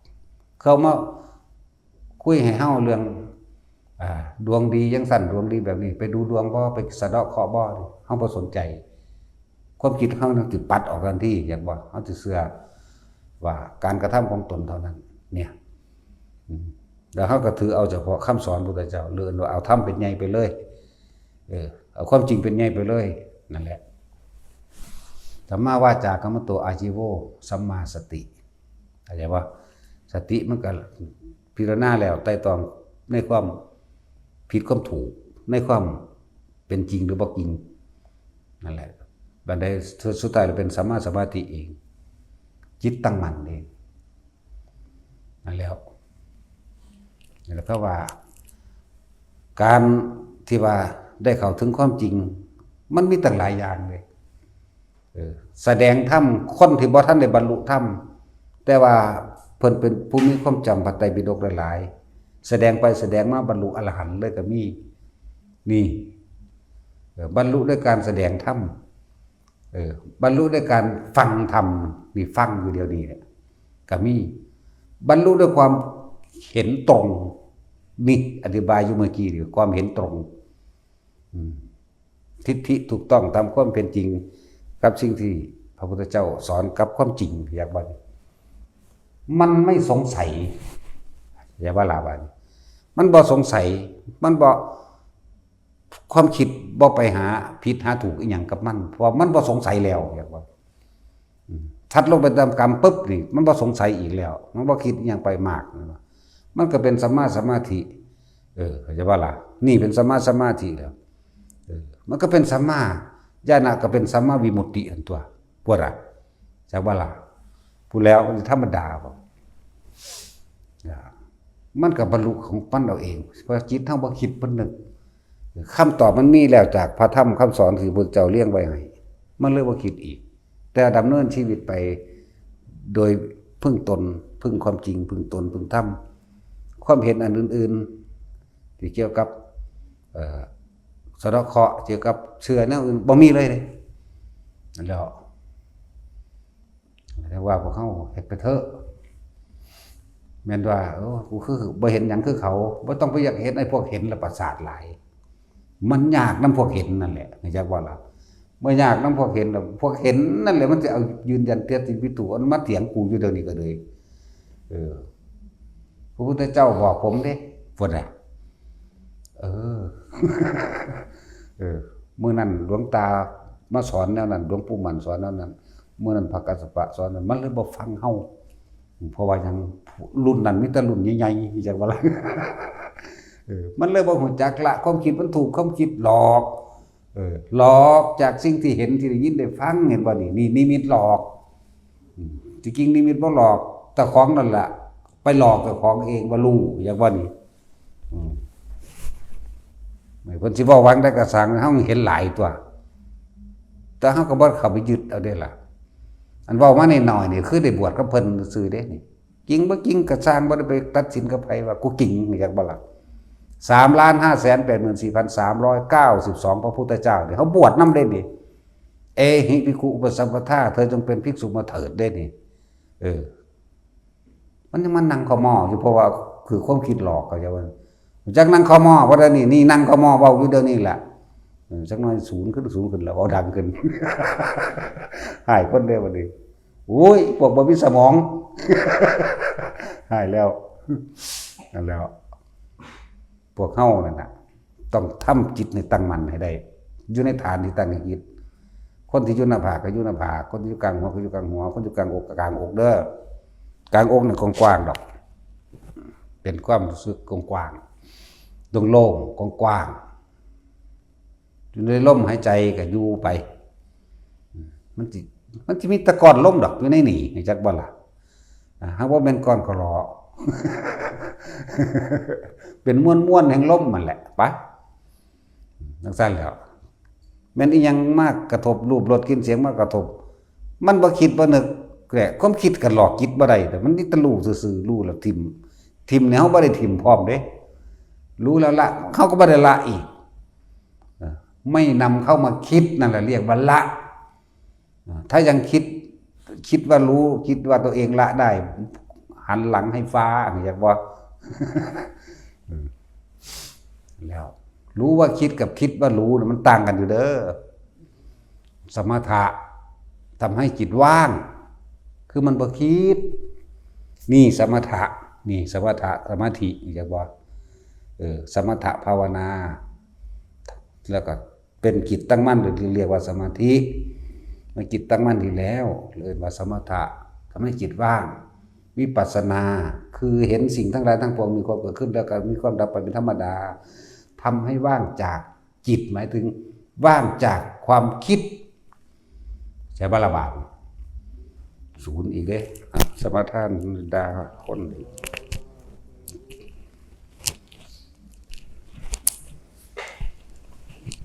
เข้ามาคุยให้เฮาเรื่อง อ่า ดวงดีจั่งซั่น ดวงดีแบบนี้ ไปดูดวงบ่ ไปสะเดาะเคราะห์บ่ เฮาบ่สนใจ ความคิดเฮานั่นสิปัดออกทันที อยากบ่ เฮาสิเชื่อ ว่าการกระทำของตนเท่านั้น เนี่ย อืม แล้วเราก็ถือเอาเฉพาะคำสอนพุทธเจ้า หรือว่าเอาธรรมเป็นใหญ่ไปเลย เออ เอาความจริงเป็นใหญ่ไปเลย นั่นแหละ สัมมาวาจากัมมันโตอาชีโว สัมมาสติ เข้าใจปะ สติมันก็พิจารณาแล้วไตร่ตรองในความผิดความถูก ในความเป็นจริงหรือบ่จริง นั่นแหละ บัดใดสุดท้ายเราเป็นสัมมาสมาธิเอง จิตตั้งมั่นเอง นั่นแล้ว นั่นแหละ เพราะว่า การที่ว่าได้เข้าถึงความจริง มันมีตั้งหลายอย่างเลย เออ แสดงธรรมคนที่บ่ทันได้บรรลุธรรม แต่ว่าเพิ่นเป็นผู้มีความจำพระไตรปิฎกหลายๆ แสดงไปแสดงมาบรรลุอรหันต์เลยก็มี นี่ เออ บรรลุด้วยการแสดงธรรม เออ บรรลุด้วยการฟังธรรม นี่ฟังอยู่เดียวนี้แหละ ก็มี บรรลุด้วยความเห็นตรง นี่อธิบายอยู่เมื่อกี้นี่ ความเห็นตรง อืม ทิฏฐิถูกต้องตามความเป็นจริง กับสิ่งที่พระพุทธเจ้าสอนกับความจริง อยากว่า มันไม่สงสัย อย่าว่าลาบาดนี้ มันบ่สงสัย มันบ่ ความคิดบ่ไปหาผิดหาถูกอีหยังกับมัน เพราะมันบ่สงสัยแล้ว อยากว่า อืม ถัดลงไปตามกรรมปุ๊บนี่ มันบ่สงสัยอีกแล้ว มันบ่คิดอีหยังไปมาก มันก็เป็นสัมมาสมาธิ เออ เข้าใจปะล่ะ นี่เป็นสัมมาสมาธิแล้ว เออ มันก็เป็นสัมมาญาณะ ก็เป็นสัมมาวิมุตติอันตัว พวกละ จักว่าล่ะ พูดแล้วมันธรรมดาบ่ อ่า มันก็บรรลุของมันเอาเอง เพราะจิตเฮาบ่คิดบ่นึก คำตอบมันมีแล้วจากพระธรรมคำสอนที่พระพุทธเจ้าเรียงไว้ให้ มันเลยบ่คิดอีก แต่ดำเนินชีวิตไปโดยพึ่งตน พึ่งความจริง พึ่งตน พึ่งธรรม ความเห็นอันอื่นๆ ที่เกี่ยวกับ เอ่อ สะเดาะเคราะห์ เกี่ยวกับเชื่อแนวอื่น บ่มีเลยเด้ นั่นแหละ แต่ว่าพวกเฮาเฮ็ดไปเถอะ แม่นว่า โอ้ กูคือบ่เห็นหยังคือเขา บ่ต้องไปอยากเห็นไอ้พวกเห็นแล้วประสาทหลาย มันยากนำพวกเห็นนั่นแหละ เข้าใจบ่ล่ะ เมื่อยากนำพวกเห็นแล้ว พวกเห็นนั่นแหละมันสิเอายืนยันเตียติปิตุอันมาเถียงกูอยู่เดี๋ยวนี้ก็เลย เออ พระพุทธเจ้าบอกผมเด้ พุ้นน่ะ เออ เออ มื้อนั้นหลวงตามาสอนแนวนั้น หลวงปู่มั่นสอนแนวนั้น มื้อนั้นพระกัสสปะสอนนั้น มันเลยบ่ฟังเฮา เพราะว่าหยัง รุ่นนั้นมีแต่รุ่นใหญ่ๆ จักว่าล่ะ เออ มันเลยบ่ฮู้จักละ ความคิดมันถูก ความคิดหลอก เออ หลอกจากสิ่งที่เห็น ที่ได้ยินได้ฟัง เห็นบ่นี่ นี่นิมิตหลอก อืม ที่จริงนิมิตบ่หลอก เจ้าของนั่นล่ะ ไปหลอกเจ้าของเองว่ารู้ อยากว่านี่ อืม เพิ่นสิเว้าหวังได้กระสัง เฮาเห็นหลายตัว แต่เฮาก็บ่เข้าไปยึดเอาเด้ล่ะ อันเว้ามาน้อยๆ นี่คือได้บวชกับเพิ่นซื่อเด้นี่ จริงบ่จริงก็ซ่าง บ่ได้ไปตัดสินกับไผว่ากูจริง อยากบ่ล่ะ สามล้านห้าแสนแปดหมื่นสี่พันสามร้อยเก้าสิบสอง พระพุทธเจ้านี่ เฮาบวชนำเด้นี่ เอหิภิกขุอุปสัมปทา เธอจงเป็นภิกษุมาเถิดเด้นี่ เออ มันยังมานั่งคอมออยู่ เพราะว่าคือความคิดหลอก เข้าใจบ่ จักนั่งคอมอ เพราะเดี๋ยวนี้ นี่นั่งคอมอเว้าอยู่เดี๋ยวนี้แหละ เออ จักหน่อยสูงขึ้น สูงขึ้นแล้ว เว้าดังขึ้น หายคนเด้บัดนี้ โอ้ย พวกบ่มีสมอง หายแล้ว นั่นแล้ว พวกเฮานั่นน่ะ ต้องทำจิตให้ตั้งมั่นให้ได้ อยู่ในฐานที่ตั้งให้จิต คนที่อยู่หน้าผากก็อยู่หน้าผาก คนที่อยู่กลางหัวก็อยู่กลางหัว คนอยู่กลางอกก็กลางอกเด้อ กลางอกนี่กว้างๆ ดอก เป็นความรู้สึกกว้างๆ โล่งๆ กว้างๆ อยู่ในลมหายใจก็อยู่ไป มันสิ มันสิมีแต่ก้อนลมดอกอยู่ในนี่ จักบ่ล่ะ อ่า หากว่าแม่นก้อนขอหลอ เป็นมวลๆ แห่งลมมันแหละ ไป จังซั่นแหล้ว แม่นอีหยังมากระทบ รูป รส กลิ่น เสียงมากระทบ มันบ่คิดบ่นึกแหละ ความคิดก็หลอกจิตบ่ได้ แต่มันมีแต่รู้ซื่อๆ รู้แล้วถิ่ม ถิ่มเนี่ยเฮาบ่ได้ถิ่มพร้อมเด้ รู้แล้วละ เฮาก็บ่ได้ละอีก เออ ไม่นำเข้ามาคิดนั่นแหละเรียกว่าละ อ่า ถ้ายังคิด คิดว่ารู้ คิดว่าตัวเองละได้ หันหลังให้ฟ้า อยากว่า อืม แล้ว รู้ว่าคิดกับคิดว่ารู้น่ะ มันต่างกันอยู่เด้อ สมถะทำให้จิตว่าง คือมันบ่คิด นี่สมถะ นี่สมถะสมาธิ เรียกว่า เออ สมถะภาวนา แล้วก็เป็นจิตตั้งมั่น หรือเรียกว่าสมาธิ มันจิตตั้งมั่นดีแล้ว เรียกว่าสมถะ ทำให้จิตว่าง วิปัสสนา คือเห็นสิ่งทั้งหลายทั้งปวงมีความเกิดขึ้น แล้วก็มีความดับไปเป็นธรรมดา ทำให้ว่างจากจิต หมายถึงว่างจากความคิด ใช่บ่ละบาด ศูนย์อีกเด้ อ่ะ สมาทานด่าคน